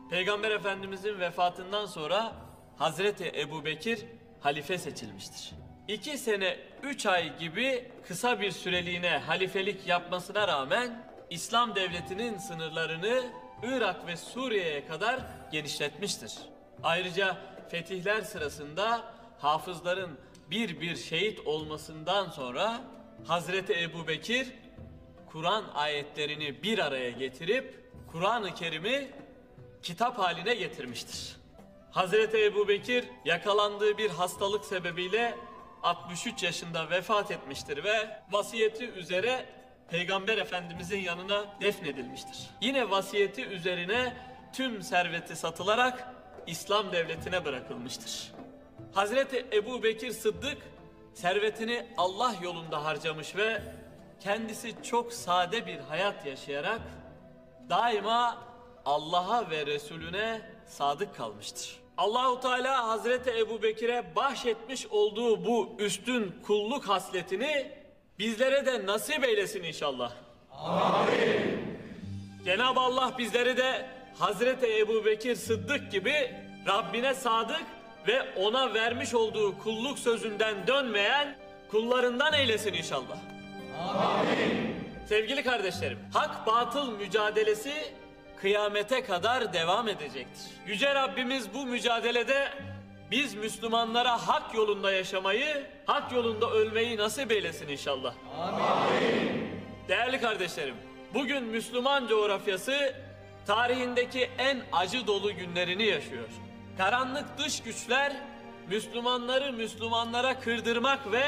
Peygamber Efendimizin vefatından sonra Hazreti Ebubekir halife seçilmiştir. 2 sene 3 ay gibi kısa bir süreliğine halifelik yapmasına rağmen İslam devletinin sınırlarını Irak ve Suriye'ye kadar genişletmiştir. Ayrıca fetihler sırasında hafızların bir bir şehit olmasından sonra Hazreti Ebubekir Kur'an ayetlerini bir araya getirip Kur'an-ı Kerim'i kitap haline getirmiştir. Hazreti Ebubekir yakalandığı bir hastalık sebebiyle 63 yaşında vefat etmiştir ve vasiyeti üzere Peygamber Efendimizin yanına defnedilmiştir. Yine vasiyeti üzerine tüm serveti satılarak İslam devletine bırakılmıştır. Hazreti Ebu Bekir Sıddık servetini Allah yolunda harcamış ve kendisi çok sade bir hayat yaşayarak daima Allah'a ve Resulüne sadık kalmıştır. Allahu Teala Hazreti Ebu Bekir'e bahşetmiş olduğu bu üstün kulluk hasletini bizlere de nasip eylesin inşallah. Amin. Cenab-ı Allah bizleri de Hazreti Ebu Bekir Sıddık gibi Rabbine sadık ve ona vermiş olduğu kulluk sözünden dönmeyen kullarından eylesin inşallah. Amin. Sevgili kardeşlerim, hak batıl mücadelesi kıyamete kadar devam edecektir. Yüce Rabbimiz bu mücadelede biz Müslümanlara hak yolunda yaşamayı, hak yolunda ölmeyi nasip eylesin inşallah. Amin. Değerli kardeşlerim, bugün Müslüman coğrafyası tarihindeki en acı dolu günlerini yaşıyor. Karanlık dış güçler Müslümanları Müslümanlara kırdırmak ve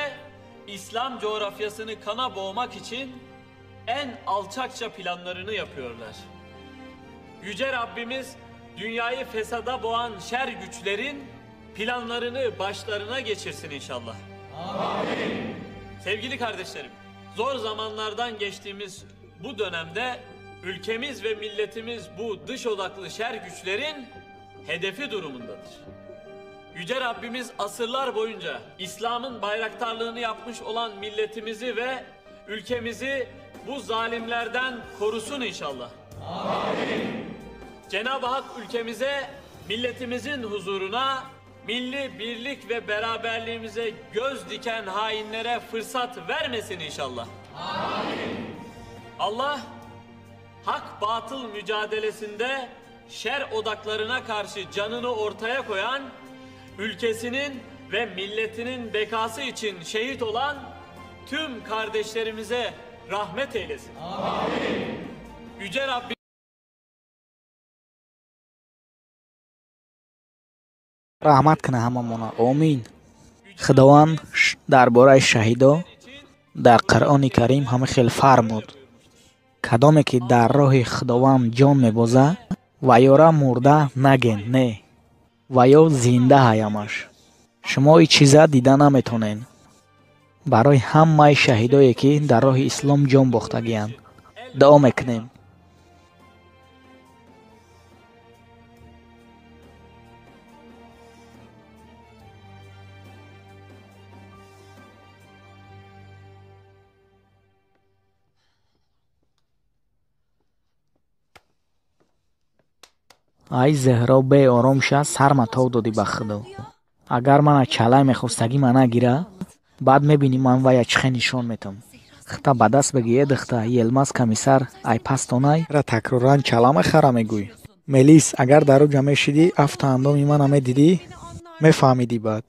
İslam coğrafyasını kana boğmak için en alçakça planlarını yapıyorlar. Yüce Rabbimiz dünyayı fesada boğan şer güçlerin planlarını başlarına geçirsin inşallah. Amin. Sevgili kardeşlerim, zor zamanlardan geçtiğimiz bu dönemde ülkemiz ve milletimiz bu dış odaklı şer güçlerin hedefi durumundadır. Yüce Rabbimiz asırlar boyunca İslam'ın bayraktarlığını yapmış olan milletimizi ve ülkemizi bu zalimlerden korusun inşallah. Amin. Cenab-ı Hak ülkemize, milletimizin huzuruna, milli birlik ve beraberliğimize göz diken hainlere fırsat vermesin inşallah. Amin. Allah hak batıl mücadelesinde şer odaklarına karşı canını ortaya koyan, ülkesinin ve milletinin bekası için şehit olan tüm kardeşlerimize rahmet eylesin. Amin. Yüce Rabbim Раҳмат кунад ҳамамона, омин. Худованд дар бораи шаҳидо дар Қуръони Карим ҳама хел фармуд: кадоме ки дар роҳи Худованд ҷон мебозад, ва ёра мурда наген, не, ва ё зинда ҳаямаш. Шумо ин чиза дида наметонен. Барои ҳамаи шаҳидое ки дар роҳи ислом ҷон бохтагиянд, дуо мекунем. Ай Зеҳро, беором ша, сарма тов додӣ ба Худо. Агар мана чалай мехостагӣ ма нагира, баъд мебинӣ ман вая чӣ хел нишон метам. Хта ба даст бигӣ, э духта, Йилмаз комиссар ай пастонай ра такроран чала мехара мегӯй. Мелис, агар дар оҷа мешидӣ, афта андоми мана медидӣ, мефаҳмидӣ баъд.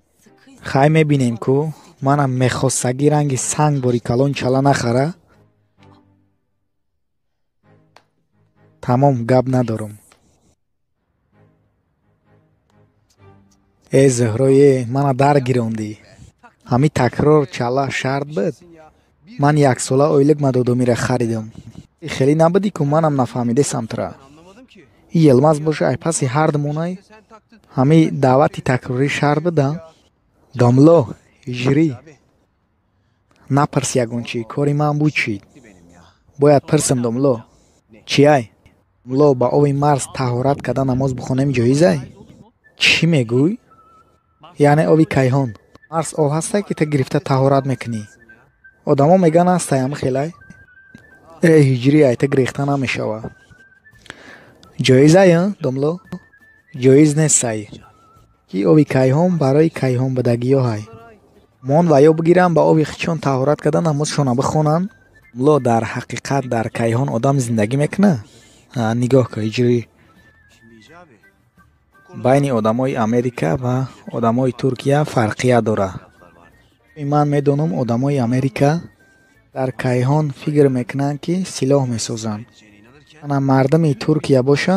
Хай мебинем ку, манам мехостагӣ ранги санг бори калон чала нахара. Тамом, гап надорам. Э Зеҳрое, мана дар гирондӣ. Ҳами такрор чала шарт буд? Ман яксола ойлик мадодомира харидам. Хеле набудӣ ку манам нафаҳмидесам тура. И Йилмаз боша ай паси ҳардумонай ҳами даъвати такрорӣ шарт буда? Домло, ҳиҷрӣ. Напарс ягон чӣ, кори ман буд чӣ? Бояд пирсам домло. Чиай? Домло, ба оби марз таҳорат карда намоз бихонем ҷоизай? Чӣ мегӯй? Яъне оби кайҳон. Марс об ҳастай ки ту гирифта таҳорат мекунӣ. Одамо мегӯянд ҳастай ҳами хелай. Э ҳиҷрӣ, ай ту гирехта намешава. Ҷоизай, домло? Ҷоиз нестай. Ки оби кайҳон барои кайҳонбудагиёҳай. Мон ва ё бигиранд ба оби хичон таҳорат карда намозшона бихонанд. Домло, дар ҳақиқат дар кайҳон одам зиндагӣ мекунад? Нигоҳ кун ҳиҷрӣ. Байни одамои Америка ва одамои Туркия фарқият дорад. Ман медонам одамои Америка дар кайҳон фикр мекунанд ки силоҳ месозанд. Ана мардуми Туркия боша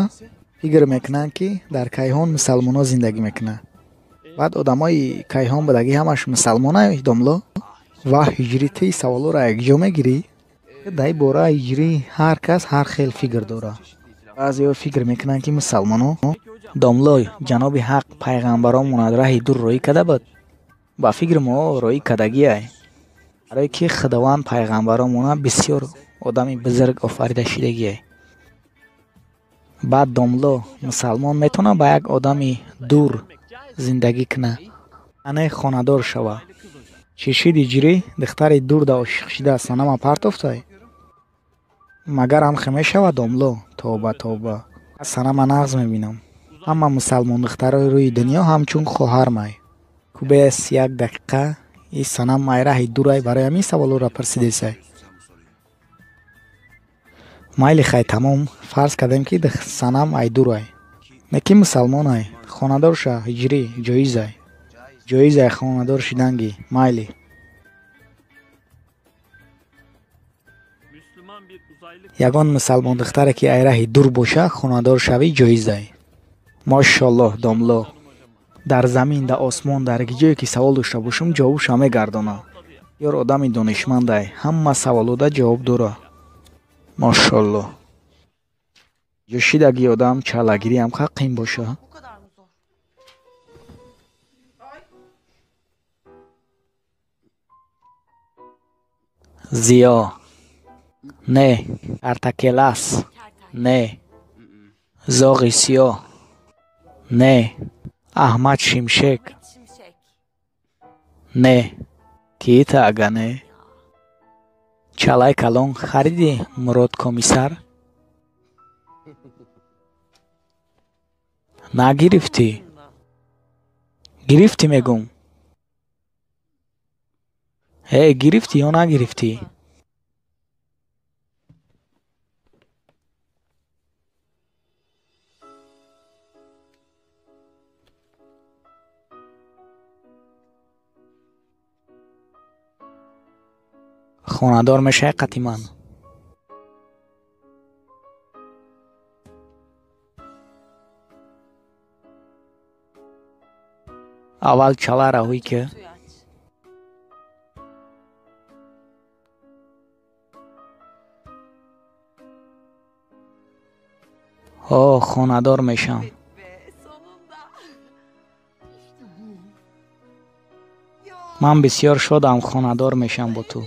фикр мекунанд ки дар кайҳон мусалмонҳо зиндагӣ мекунанд. Баъд одамои кайҳон будагӣ ҳамаш мусалмонай домло? Ва ҳиҷрӣ, ту ин саволҳоро якҷо мегирӣ? Дар ин бора ҳиҷрӣ ҳар кас ҳар хел фикр дорад. Баъзеҳо фикр мекунанд ки мусалмонҳо Домлой, ҷаноби ҳақ пайғамбаромон раҳи дур роӣ карда буд? Ба фикри мо роӣ кардагиай. Барое ки Худованд пайғамбаромона бисёр одами бузург офарида шидагиай. Баъд домло, мусалмон метавонад ба як одами дур зиндагӣ кунад, ане хонадор шава. Чӣ шид иҷрӣ? Духтари дурда ошиқ шида санама партофтай? Магар ҳамхе мешавад домло? Тоба, тоба. Санама нағз мебинам. Ҳама мусалмон духтарои рӯи дунё ҳамчун хоҳармай. Кубес як дақиқа и санам ай раҳи дурай, барои ҳамин саволҳоро пурсидесай. Майли хай, тамом, фарз кардем ки санам ай дурай. Неки мусалмонай, хонадор ша, ҳиҷрӣ, ҷоизай. Ҷоизай хонадор шиданги, майли. Ягон мусалмон духтаре ки ай раҳи дур боша, хонадор шавӣ ҷоизай. Мошаллоҳ, домло. Дар замин, дар осмон, дар ҷое ки савол дошта бошам, ҷавобша мегардонам. Ёр одами донишмандай, ҳама саволода ҷавоб дора. Мошаллоҳ. Ҷӯшидаги одам чалагириам ха қин боша. Зиё. Не. Картакелас. Не. Зоғи сиёҳ. Не. Аҳмад Шимшек. Не. Киита ага не. Чалай калон хариди, Мурод комиссар? Нагирифтӣ? Гирифтӣ мегум. Э, гирифтӣ ё нагирифтӣ? Хонадор мешавӣ қати ман. Аввал чалара ҳуй ки. Ҳо, хонадор мешам. Ман бисёр шодам, хонадор мешам бо ту.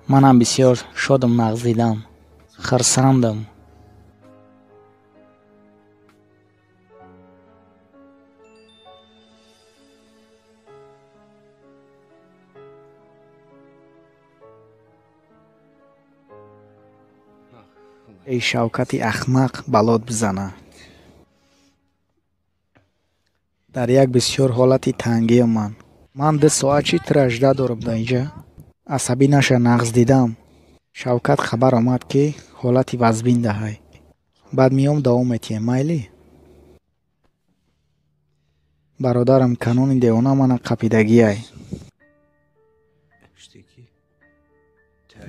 Манам бисёр шодам, нағз дидам, хурсандам. Эй Шавкати ахмақ, балот бизана. Дар як бисёр ҳолати тангиам ман. Ман 2 соат чи тиражда дорам дар инҷа. Асабӣ наша, нағз дидам. Шавкат хабар омад ки ҳолати вазбин даҳай. Баъд меом давом метиҳем, майли? Бародарам, канони девона мана қапидагиай.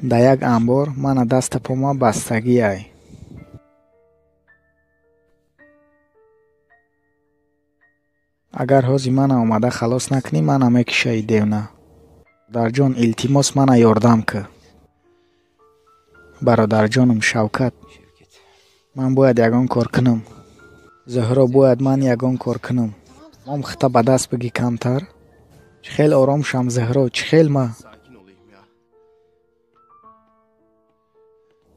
Дар як анбор мана даста пома бастагиай. Агар ҳози мана омада халос накунӣ, мана мекишаи девна. Бародарҷон, илтимос, мана ёрдам кӣ. Бародарҷонам Шавкат, ман бояд ягон кор кунам. Зуҳро, бояд ман ягон кор кунам. Мом хита ба даст бигӣ камтар. Чӣ хел ором шам, Зуҳро, чӣ хел ма?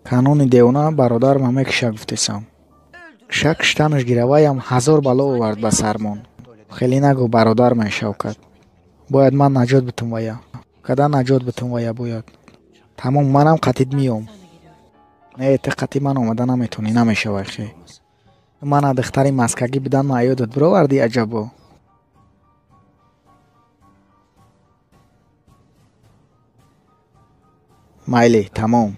Канони девона бародарма мекиша гуфтесам. Шак киштанаш гираваям 1000 бало овард ба сармон. Хеле нагӯ бародармай Шавкат. Бояд ман наҷот битум вая. Када наҷот битум вая бояд. Тамом, манам қатид миём. Не, ту қати ман омада наметонӣ, намешавай хе. Мана духтари маскагӣ будан ма ёдат бировардӣ аҷабо. Майли, тамом.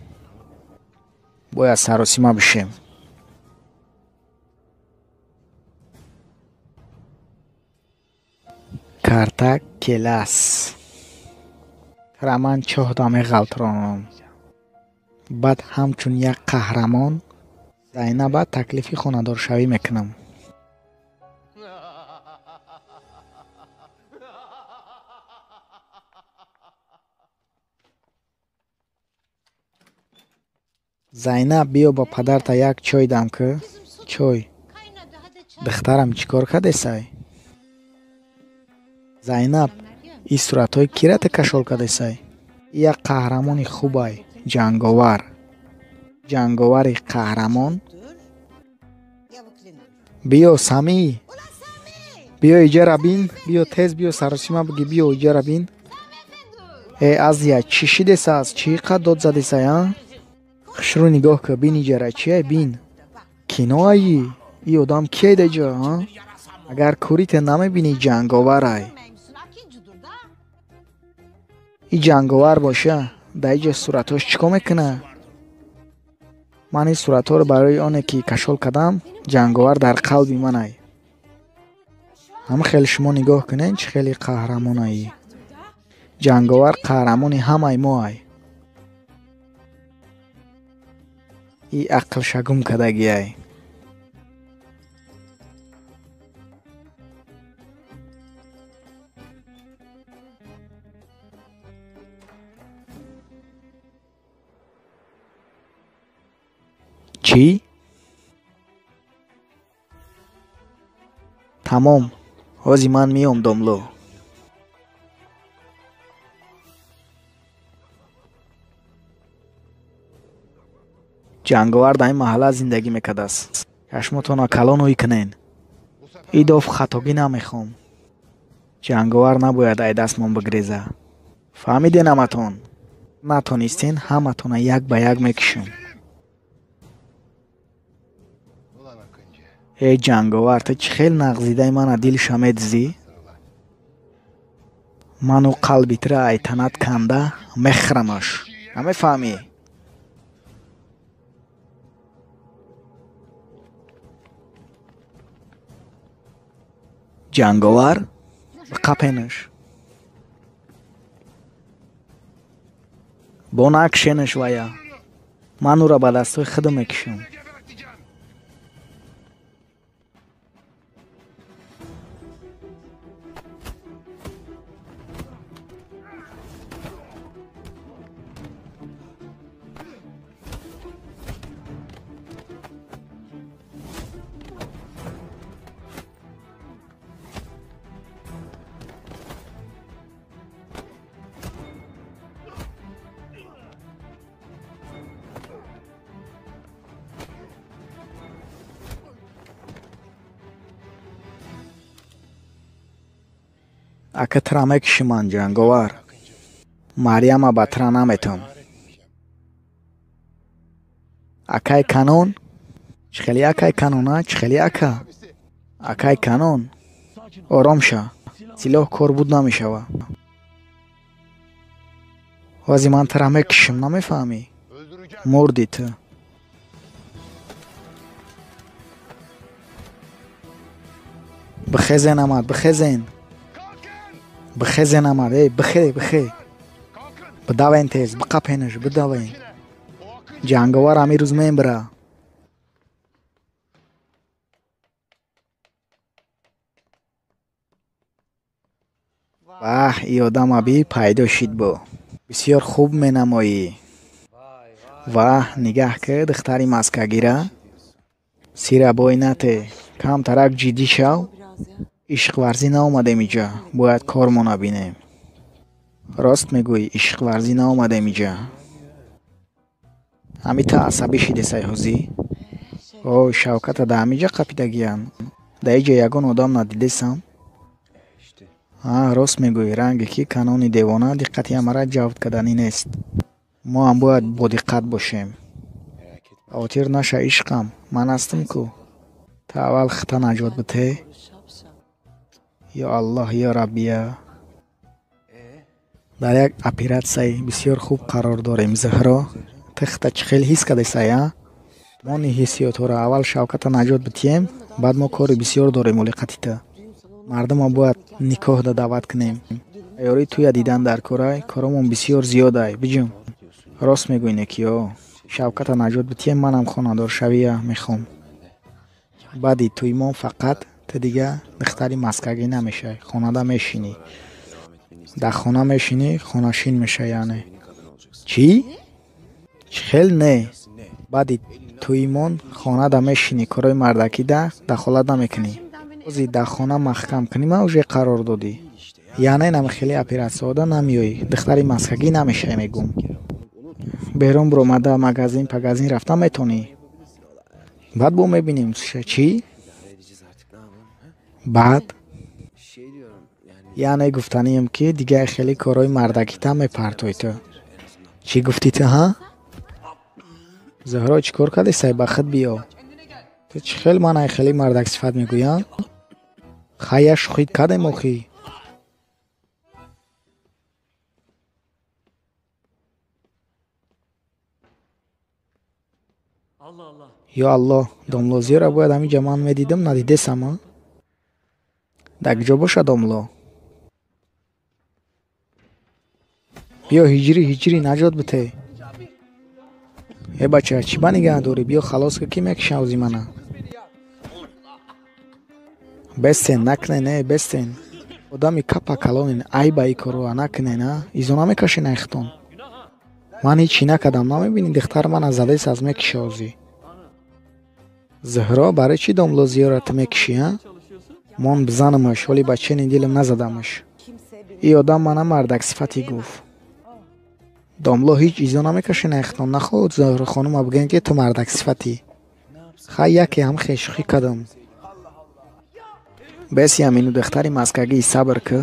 Бояд саросима бишем. Карта келас. Раман чоҳда меғалтронам. Баъд ҳамчун як қаҳрамон Зайнаба таклифи хонадоршавӣ мекунам. Зайнаб, биё ба падарта як чой дам кӣ. Чой. Духтарам чӣ кор кардесай? Зайнаб, ин суратҳои кира ту кашол кардесай? И як қаҳрамони хубай, ҷанговар. Ҷанговари қаҳрамон. Биё, Самӣ. Биё иҷара бин, биё тез биё саросима биги, биё иҷара бин. Э, Азия, чӣ шидесааст? Чӣ қад дод задесай, а? Хушрӯ нигоҳ кӣ, бин иҷара чиай, бин. Киноаи? И одам киай даҷа, а? Агар кӯрите намебинӣ, ҷанговарай. И ҷанговар боша, дар иҷа суратҳош чӣ кор мекуна? Ман ин суратҳоро барои оне ки кашол кардам, ҷанговар дар қалби манай. Ҳама хеле шумо нигоҳ кунед, чӣ хеле қаҳрамонаи. Ҷанговар қаҳрамони ҳамаи моай. И ақлша гум кардагиай. Чӣ? Тамом, ҳози ман меом, домло. Ҷанговар дар ин маҳалла зиндагӣ мекардааст. Чашмотонро калон ӯй кунен. Идоф хатогӣ намехоҳам. Ҷанговар набояд ай дастмон бигреза. Фаҳмиден ҳаматон? Натонистен, ҳаматона як ба як мекушам. Э ҷанговар, ту чӣ хел нағзидаи мана дилша медизӣ? Ману қалби тура ай танат канда мехӯрамаш. Намефаҳмӣ? Ҷанговар, биқапенаш. Бо накшенаш вая. Ман ӯро ба дастҳои худам мекушам. Ака тура мекуши ман, ҷанговар. Марьяма ба тура наметам. Акай канон? Чӣ хели акай канон, а? Чӣ хели ака? Акай канон? Ором ша. Силоҳ кор буд намешава. Ҳози ман тура мекушам, намефаҳмӣ? Мурдӣ ту. Бихезен амад, бихезен. Бихезен амад, эй, бихе, бихе. Бидавен тез, биқапенаш, бидавен. Ҷанговар ҳамин рӯз мембира. Ваҳ, и одам абӣ пайдо шид бо. Бисёр хуб менамоӣ. Ваҳ, нигаҳ кӣ, духтари маскагира. Сира бой нате, камтарак ҷиддӣ шав. Ишқварзӣ наомадем иҷа, бояд кормона бинем. Рост мегӯӣ, ишқварзӣ наомадем иҷа. Ҳами та асабӣ шидесай ҳозӣ? Ой, Шавката да ҳамиҷа қапидагиян. Да иҷа ягон одам надидесам? А, рост мегӯӣ, ранге ки канони девона диққати ҳамара ҷалб карданӣ нест. Мо ҳам бояд бодиққат бошем. Хотир наша, ишқам, ман ҳастам ку. Та аввал хита наҷот бите. Ё Аллоҳ, ё Раббия. Дар як оператсияи бисёр хуб қарор дорем, Зуҳро. Ту хита чӣ хел ҳис кардесай, а? Мо ни ҳиссиётҳоро аввал Шавката наҷот битием, баъд мо кори бисёр дорем олиқати ту. Мардумо бояд никоҳда даъват кунем. Тайёрии туя дидан дар корай, коромон бисёр зиёдай, биҷум. Рост мегӯӣ, некиё. Шавката наҷот битием, манам хонадоршавия мехоҳам. Баъди тӯймон фақат ту дига духтари маскагӣ намешавӣ, хонада мешинӣ. Дар хона мешинӣ, хонашин мешавӣ яъне. Чӣ? Чӣ хел не? Баъди тӯйимон хонада мешинӣ, корои мардакида дахолат намекунӣ. Ози дар хона маҳкам кунӣ ма уже қарор додӣ. Яъне намихели оператсияҳода намеоӣ, духтари маскагӣ намешавӣ мегӯм. Берун биромада магазин пагазин рафта метонӣ. Баъд бо мебинем чӣ? Баъд? Яъне гуфтанием, ки дигар хеле корҳои мардакита мепартоӣ ту. Чӣ гуфтӣ ту, ҳа? Зуҳро чӣ кор кардӣ, сай ба худ биё. Ту чӣ хел ман ай хеле мардаксифат мегӯям? Хай як шӯхӣ кардем охӣ. Ё Аллоҳ, домлозиёро бояд ҳаминҷа ман медидам, надидесам, а? Дар куҷо бошад домло? Биё ҳиҷрӣ, ҳиҷрӣ наҷот бите. Э бача, чӣ ба нигаҳ дорӣ? Биё халос ка, ки мекушам ози мана. Бестен, накунен, э, бестен. Одами капа калонен, айба и корро накунен, а? Изо намекашен айхтон. Ман ҳечи накардам, намебинӣ духтар мана задес аз мекуша ози. Зуҳро, барои чӣ домлозиёро ту мекушӣ, а? Мон бизанамаш, ҳоли ба чени дилам назадамаш. И одам мана мардаксифатӣ гуфт. Домло ҳеҷ изо намекашен айхтон, нахоҳад Зуҳро хонума бигӯем, ки ту мардаксифатӣ. Хай яке ҳам хешӯхӣ кардам. Бес ямину духтари маскагӣ, сабр кӯ.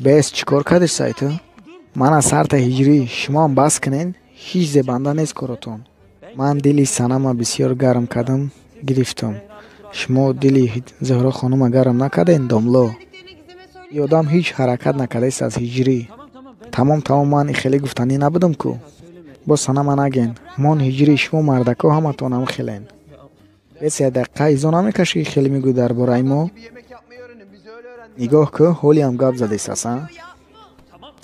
Бес, чӣ кор кардиш сай ту? Мана сарта ҳиҷрӣ, шумоам бас кунен, ҳеҷ зебанда нест коротон. Ман дили санама бисёр гарм кардам, гирифтам. Шумо дили Зуҳро хонума гарм накарден, домло? И одам ҳеҷ ҳаракат накардаист аз ҳиҷрӣ. Тамом, тамом, ман хеле гуфтанӣ набудам ку. Боз санама наген. Мон ҳиҷрӣ, шумо мардако ҳаматон ҳам хелен. Бес як дақиқа изо намекашӣ, хеле мегӯӣ дар бораи мо? Нигоҳ кӯ, ҳолиам гап задест ас, а?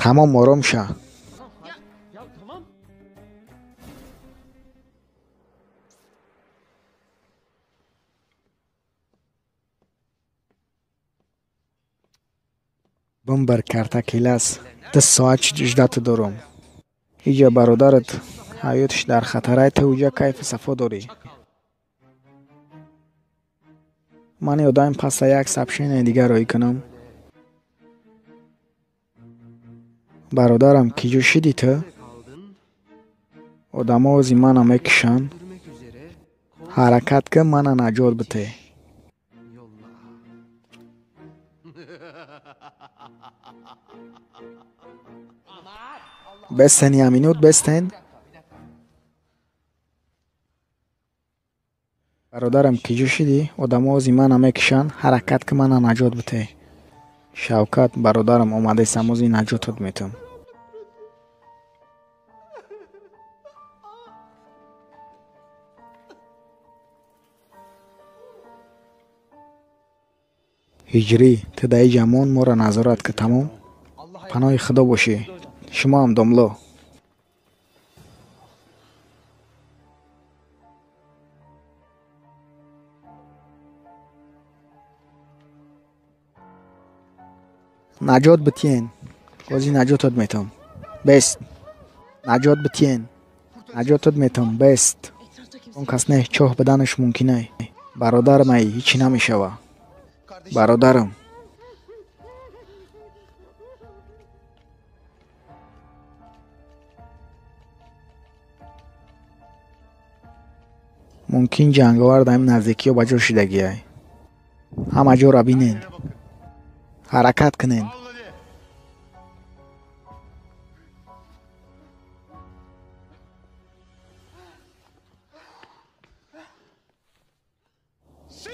Тамом, ором ша. Бумбар карта келас. 2 соат ждату дорум. Иҷа бародарат ҳаётиш дар хатарай, ту уҷа кайфу сафо дорӣ. Ман ёдам паса як сообщение дигар роӣ кунам. Бародарам, ки ҷо шидӣ ту? Одамо ози мана мекушанд. Ҳаракат кун, мана наҷот бите. Бестен я минут, бестен. Бародарам, ки ҷо шидӣ? Одамо ози мана мекушанд. Ҳаракат кун, мана наҷот бите. Шавкат, бародарам, омадесам, ози наҷотат метам. Ҳиҷрӣ, ту дар иҷа мон, моро назорат кун, тамом? Паноҳи Худо бошӣ. Шумоам домло. Наҷот битиен. Ози наҷотат метам. Бест. Наҷот битиен. Наҷотат метам. Бест. Он кас не, чоҳ биданаш мумкинай. Бародарам ай, ҳичи намешава. Бародарам. Мумкин ҷанговар дар ин наздикиҳо ба ҷо шидагиай. Ҳама ҷоро бинен. Ҳаракат кунен.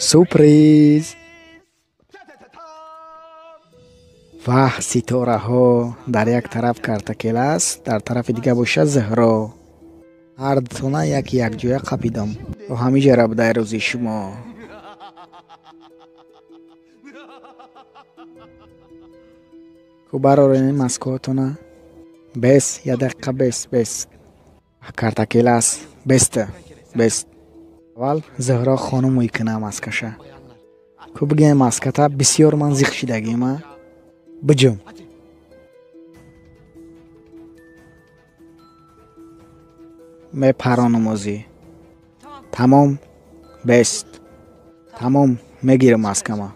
Сюрприз! Ваҳ, ситораҳо! Дар як тараф картакел аст, дар тарафи дигар бошад Зуҳро. Ҳар дутона яки якҷоя қапидам. То ҳамиҷара будай рӯзи шумо. Ку барорен маскоотона? Бес, як дақиқа бес, бес. Картакел аст. Беста, бест. Аввал Зуҳро хонум мекуна маскаша. Ку бигем маската бисёр ман зиқ шидагим, а? Биҷум. Мепаронам озӣ. Тамом, бест. Тамом, мегирам маскама.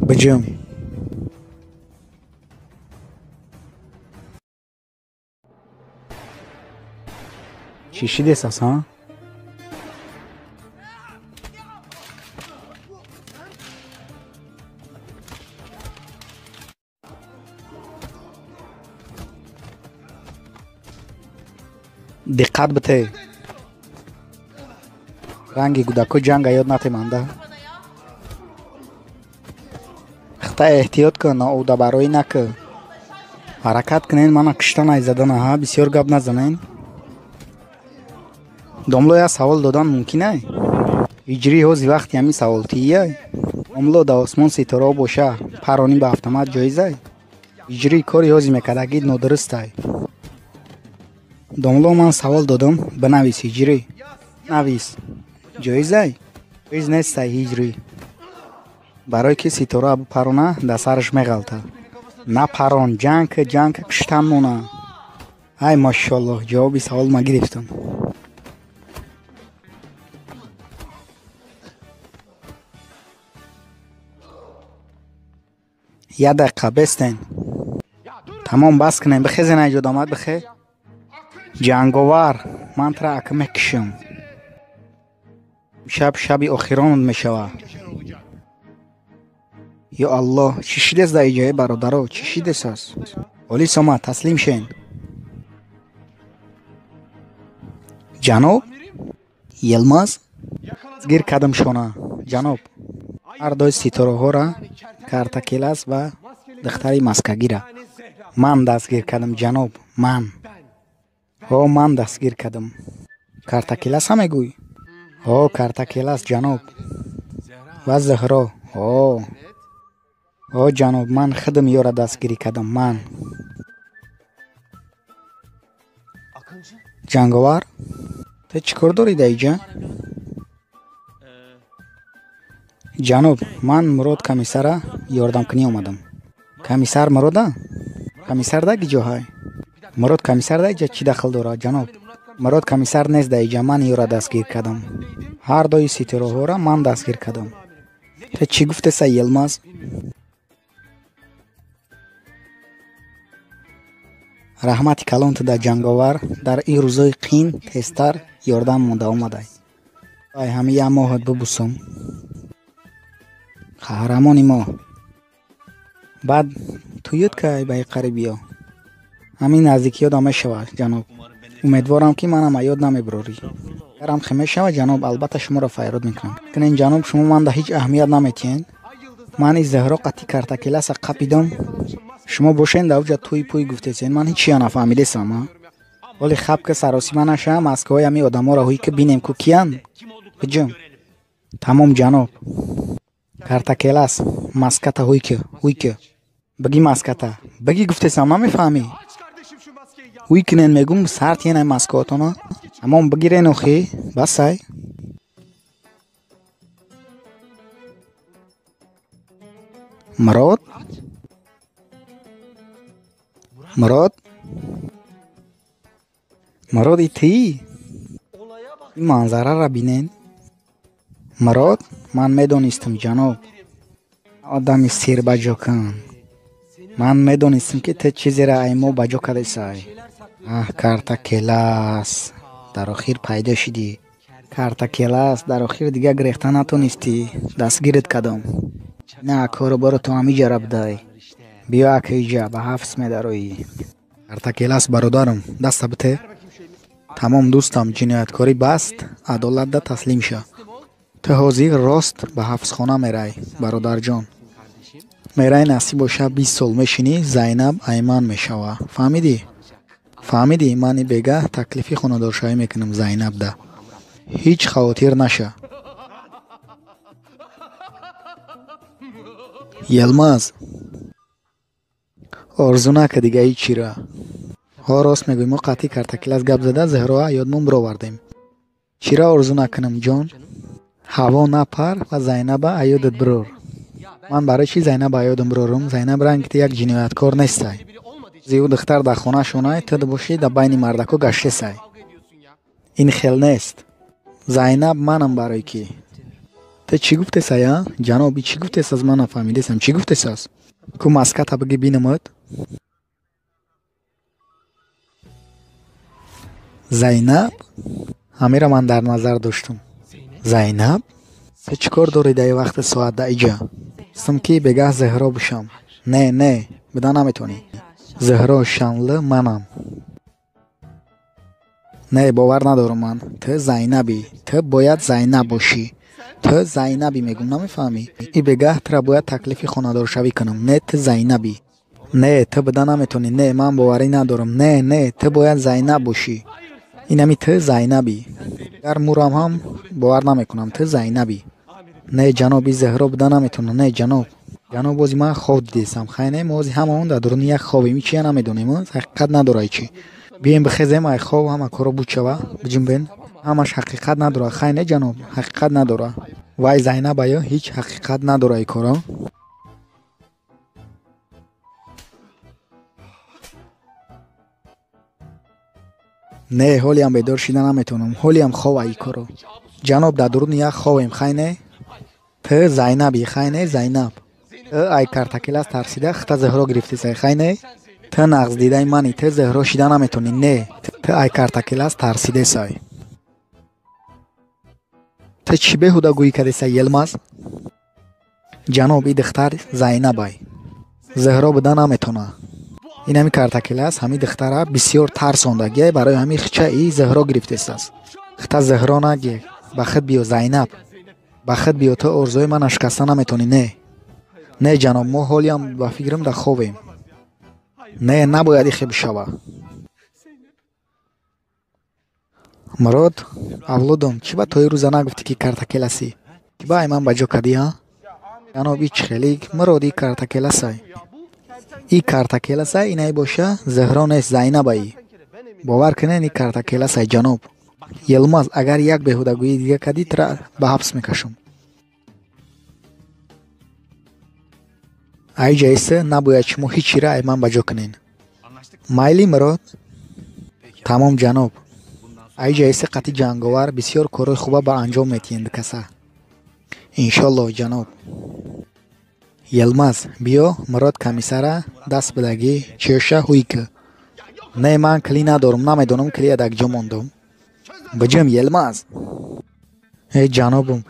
Биҷум. Чӣ шидес аст, ҳа? Диққат бите. Ранги гудако ҷанга ёд натеманда. Хта эҳтиёт кун, ноудабароӣ накун. Ҳаракат кунен, мана кишта найзадана, ҳа, бисёр гап назанен. Домло як савол додан мумкин ай? Ҳиҷрӣ ҳози вақти ҳамин саволтиияй? Домло да осмон ситораҳо боша, паронӣ ба автомат ҷоизай? Ҳиҷрӣ кори ҳози мекардагӣ нодурустай. Домло ман савол додам, бинавис ҳиҷрӣ. Навис. Ҷоизай? Ҷоиз нестай ҳиҷрӣ. Барое ки ситора бипарона, дар сараш меғалта. Напарон, ҷанг ки, ҷанг ки, киштан мона. Ай машоллоҳ, ҷавоби савол ма гирифтам. Як дақиқа бестен. Тамом, бас кунем, бихезен ай ҷо, домад бихе. Ҷанговар, ман тура ака мекушам. Шаб шаби охиронат мешавад. Ё Аллоҳ, чӣ шидес дар иҷое, бародаро, чӣ шидес аст? Полис омад, таслим шен. Ҷаноб? Йилмаз? Гир кардам шона. Ҷаноб, ҳар дуи ситораҳоро, картакелас ва духтари маскагира. Ман дастгир кардам, ҷаноб, ман. Ҳо, ман дастгир кардам. Картакелас ҳам мегӯй? Ҳо, картакелас, ҷаноб. Ва Зуҳро. Ҳо. Ҳо, ҷаноб, ман худам ёра дастгирӣ кардам, ман. Ҷанговар, ту чӣ кор дорӣ дар иҷа? Ҷаноб, ман Мурод комиссара ёрдамкунӣ омадам. Комиссар Мурода? Комиссар дар ҷоҳай? Мурод комиссар дар иҷа чӣ дахл дорад, ҷаноб? Мурод комиссар нест дар иҷа, ман ёра дастгир кардам. Ҳар дуи ситораҳоро ман дастгир кардам. Ту чӣ гуфтеса, Йилмаз? Раҳмати калон ту дар ҷанговар, дар ин рӯзои қин тезтар ёрдам монда омадай. Ай ҳами як моҳат бубусам. Қаҳрамони мо. Баъд ту ёд кай ба ин қарибиё? Ҳамин наздикиё да мешавад, ҷаноб. Умедворам, ки манам аёд намебурорӣ. Агарам хе мешавад, ҷаноб, албатта шуморо файрод мекунам. Кунен, ҷаноб, шумо манда ҳеҷ аҳамият наметиҳед. Ман и Зуҳро қатъи картакеласа қапидам. Шумо бошен дар уҷа тӯй пӯй гуфтесен, ман ҳеҷ чия нафаҳмидесам, а? Ҳоли хаб ки саросима нашавам, маскаҳои ҳамин одаморо ҳуй ки бинем ку киян? Биҷум. Тамом, ҷаноб. Картакелас, маската ҳуй ки, ҳуй ки. Биги маската. Биги гуфтесам, намефаҳмӣ? Ҳуй кунен мегум, сар тиен ай маскаотона. Тамом, бигирен охи, басай. Мурод? Мурод? Мурод, и тӣ? Ин манзараро бинен. Мурод, ман медонистам, ҷаноб. Одами сирбаҷо кун. Ман медонистам, ки ту чизеро ай мо ба ҷо кардесай. Аҳ, картакелас, дар охир пайдо шидӣ. Картакелас, дар охир дига гирехта натонистӣ. Дастгират кардам. На, кору боро ту ҳамиҷара будай. Биё ака иҷа, ба ҳафс медароӣ. Картакелас, бародарам, даста бите. Тамом, дӯстам, ҷинояткорӣ баст, адолатда таслим ша. Ту ҳозир рост ба ҳафсхона мерай, бародарҷон. Мерай, насиб боша, 20 сол мешинӣ, Зайнаб айман мешава. Фаҳмидӣ? Фаҳмидӣ, мани бегаҳ таклифи хонадоршавӣ мекунам Зайнабда. Ҳеҷ хавотир наша. Йилмаз, орзу нака дига ҳеҷ чиро. Ҳо, рост мегӯй, мо қатъи картакелас гап зада Зуҳроа ёдмон бировардем. Чиро орзу накунам, ҷон? Ҳаво напар ва Зайнаба аёдат бирор. Ман барои чӣ Зайнаб ба ёдам бирорум? Зайнаб ранги ту як ҷинояткор нестай. Ӯ духтар дар хонашонай, ту бошӣ дар байни мардако гаштесай. Ин хел нест. Зайнаб манам барои кӣ? Ту чӣ гуфтесай, а? Ҷаноб, чӣ гуфтесаз? Ман нафаҳмидесам. Чӣ гуфтесаз? Ку маската бигӣ бинамад? Зайнаб? Ҳамеро ман дар назар доштум. Зайнаб? Ту чӣ кор дорӣ дар вақти соат дар иҷа? Стум ки бегаҳ Зеҳро бишам. Не, не, бида наметавонӣ. Зеҳро Шанлы манам. Не, бовар надорам ман. Ту Зайнабӣ. Ту бояд Зайнаб бошӣ. Ту Зайнабӣ мегӯм, намефаҳмӣ? И бегаҳ тура бояд таклифи хонадоршавӣ кунам. Не, ту Зайнабӣ. Не, ту бида наметавонӣ. Не, ман боварӣ надорам. Не, не, ту бояд Зайнаб бошӣ. Инами ту Зайнабӣ. Агар мурам ҳам бовар намекунам. Ту Зайнабӣ. Не, ҷаноб, и Зеҳро бида наметавонам. Не, ҷаноб. Ҷаноб, бози ман хоб дидесам. Хай не, мо ози ҳамаон дар дуруни як хобем. Ичия намедонем, ҳақиқат надора ичи. Бием бихезем, ай хоб ҳама коро буд шава. Биҷунбен. Ҳамаш ҳақиқат надора. Хай не, ҷаноб, ҳақиқат надора. Вай Зайнаб аю ҳеҷ ҳақиқат надора и коро. Не, ҳолиам бедор шида наметавонам. Ҳолиам хоб ай коро. Ҷаноб, дар дуруни як хобем. Хай не? Ту Зайнабӣ. Хай не, Зайнаб. Ту ай картакелас тарсида хита Зеҳро гирифтесай. Хай не? Ту нағздидаи мани. Ту Зеҳро шида наметавонӣ. Не, ту ай картакелас тарсидесай. Ту чӣ беҳудагӯӣ кардесай, Елмаз? Ҷаноб, и духтар Зайнабай. Зеҳро буда наметавона. Инами картакелас ҳами духтара бисёр тарсондагиай, барои ҳами хича и Зеҳро гирифтесас. Хита Зеҳро нагир. Ба худ биё, Зайнаб. Ба худ биё, ту орзуи мана шикаста наметавонӣ. Не. Не, ҷаноб, мо ҳолиам ба фикрам дар хобем. Не, набояд ихе бишава. Мурод, авлодум, чӣ ба то ирӯза нагуфтӣ ки картакеласӣ? Ки ба ай ман ба ҷо кардӣ, а? Ҷаноб, ич хелик, Мурод, и картакеласай. И картакеласай, инай боша, Зеҳро нест, Зайнабаи. Бовар кунен, и картакеласай, ҷаноб. Елмаз, агар як беҳудагӯии дига кардӣ, тура ба ҳабс мекашам. Ай ҷаиса набояд шумо ҳеҷ чиро ай ман ба ҷо кунен. Майли, Мурод? Тамом, ҷаноб. Ай ҷаиса қатъи ҷанговар бисёр корҳои хуба ба анҷом метиҳанд каса. Иншоллоҳ, ҷаноб. Елмаз, биё, Мурод комиссара даст бидагӣ чиёша ҳуй кӣ. Не, ман кили надорам, намедонам килия дар ҷо мондам. Биҷим, Елмаз. Э, ҷанобум,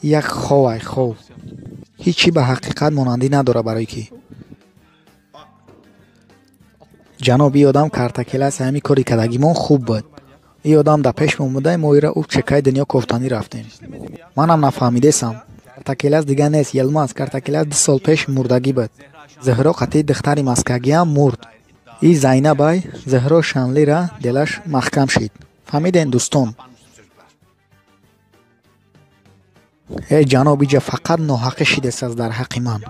як хов ай хов. Ҳеҷ чӣ ба ҳақиқат монандӣ надора барои кӣ. Ҷаноб, и одам картакелас, ҳами кори кардагимон хуб буд. И одам дар пеш момудай, мо ира ӯ чекаи дунё кофтанӣ рафтем. Манам нафаҳмидесам. Картакелас дига нест, Елмаз, картакелас 2 сол пеш мурдагӣ буд. Зеҳро қатъи духтари маскагиам мурд. И Зайнабай Зеҳро Шанлира делаш маҳкам шид. Фаҳмиден, дӯстон? Э, ҷаноб, иҷа фақат ноҳақӣ шидесаз дар ҳаққи ман.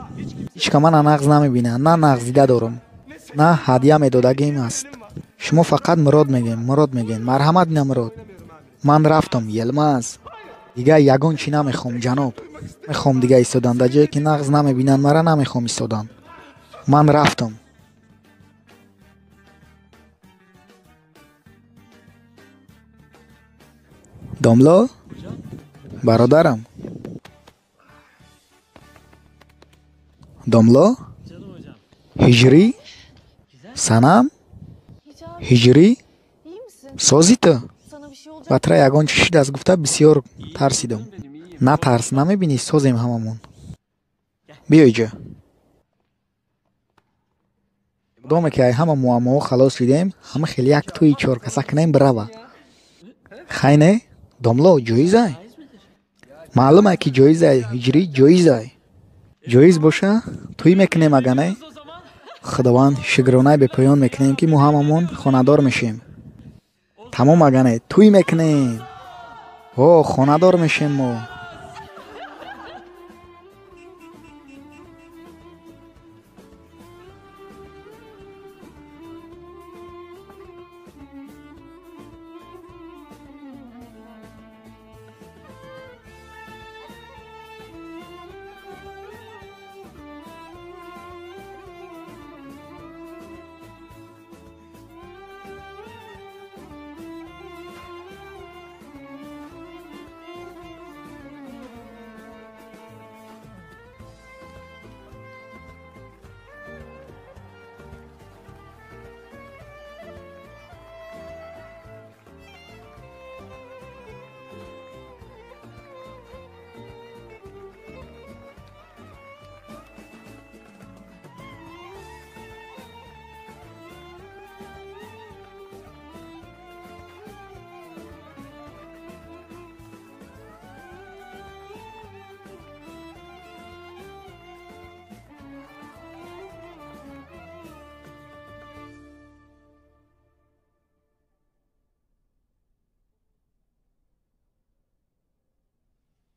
Ҳеҷ ка мана нағз намебинад, на нағз дида дорам, на ҳадя медодагим аст. Шумо фақат Мурод мегӯем, Мурод мегӯем. Марҳамат, ина Мурод. Ман рафтам, Елмаз. Дига ягон чӣ намехоҳам, ҷаноб. Мехоҳам дига истодан дар ҷое ки нағз намебинанд мара, намехоҳам истодан. Ман рафтам. Домло? Бародарам. Домло? Ҳиҷрӣ? Санам? Ҳиҷрӣ? Сози ту? Ба тура ягон чӣ шидааст гуфта бисёр тарсидам. Натарс, намебинӣ созем ҳамамон. Биё иҷа. Доме ки ай ҳама муаммоҳо халос шидем, ҳама хел як тӯи чоркаса кунем бирава. Хай не? Домло, ҷоизай? Маълум ай ки ҷоизай, ҳиҷрӣ ҷоизай. Ҷоиз боша, тӯй мекунем ага не? Худованд шукронаи бепоён мекунем ки мо ҳамамон хонадор мешем. Тамом ага не, тӯй мекунем. О, хонадор мешем мо.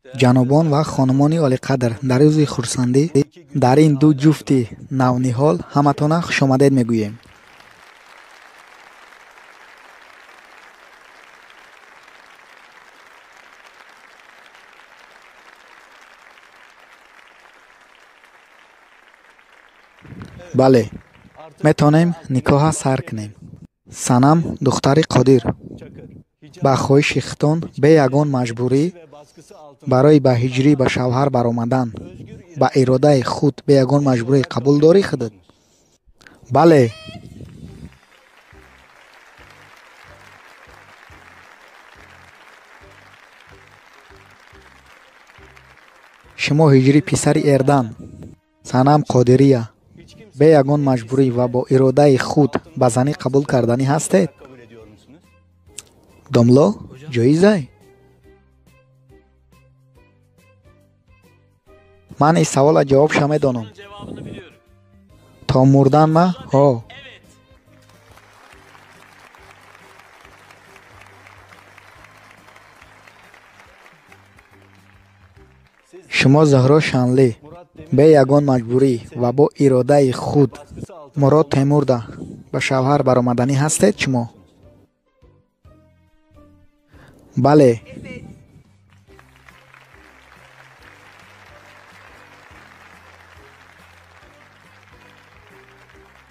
Ҷанобон ва хонумони олиқадр, дар рӯзи хурсандӣ дар ин ду ҷуфти навниҳол ҳаматона хушомадед мегӯем. Бале, метавонем никоҳа сар кунем. Санам духтари Қодир, ба хоҳиши худтон бе ягон маҷбурӣ барои ба ҳиҷрӣ ба шавҳар баромадан ба иродаи худ бе ягон маҷбурӣ қабул дорӣ худат? Бале. Шумо ҳиҷрӣ писари Эрдан, Санам Қодирия бе ягон маҷбурӣ ва бо иродаи худ ба занӣ қабул карданӣ ҳастед? Домло, ҷоизай? Ман ин савола ҷавобша медонам. То мурдан ма? Ҳо. Шумо Зуҳро Шанлӣ бе ягон маҷбурӣ ва бо иродаи худ Мурод Темурда ба шавҳар баромаданӣ ҳастед шумо? Бале.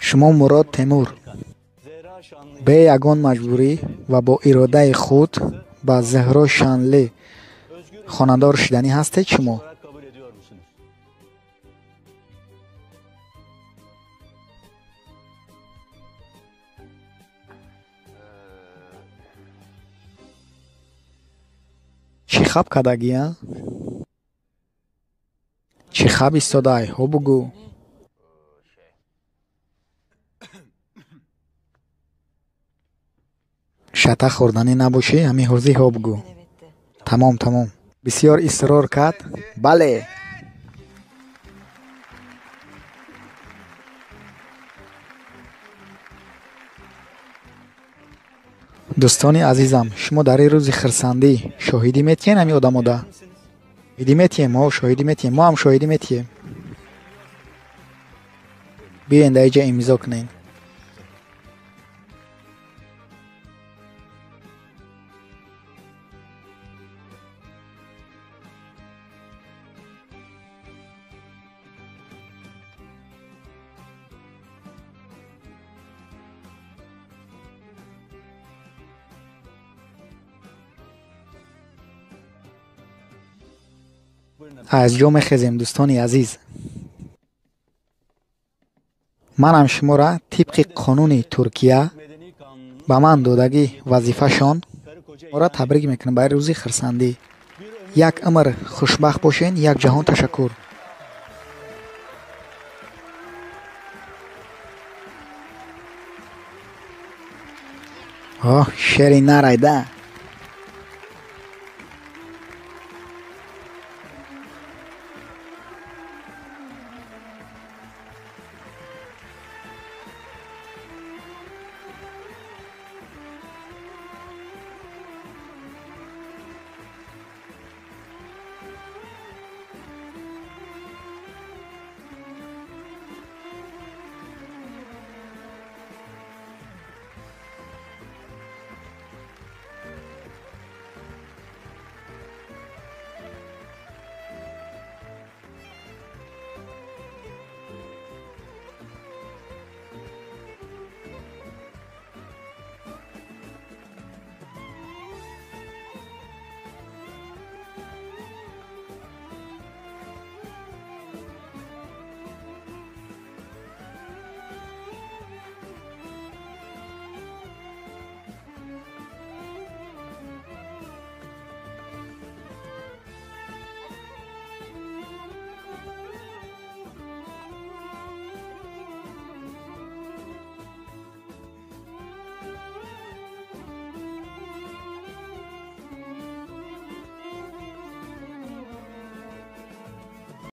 Шумо Мурод Темур бе ягон маҷбурӣ ва бо иродаи худ ба Зуҳро Шанлӣ хонадор шуданӣ ҳастед шумо? Чӣ хаб кардагӣ, а? Чӣ хаб истодай, ҳо бугӯ. Шата хӯрданӣ набошӣ, ҳамин ҳозир ҳо бугӯ. Тамом, тамом. Бисёр исрор кард. Бале. Дӯстони азизам, шумо дар ин рӯзи хирсандӣ шоҳидӣ метиҳед ҳамин одамода? Шоҳидӣ метиҳем, ҳо, шоҳидӣ метиҳем, мо ҳам шоҳидӣ метиҳем. Биёен дар инҷа имзо кунед. Аз ҷо мехезем, дӯстони азиз. Манам шуморо тибқи қонуни Туркия ба ман додагӣ вазифашон шуморо табрик мекунам ба рӯзи хирсандӣ. Як умр хушбахт бошен, як ҷаҳон ташаккур. Оҳ, шери нарайда.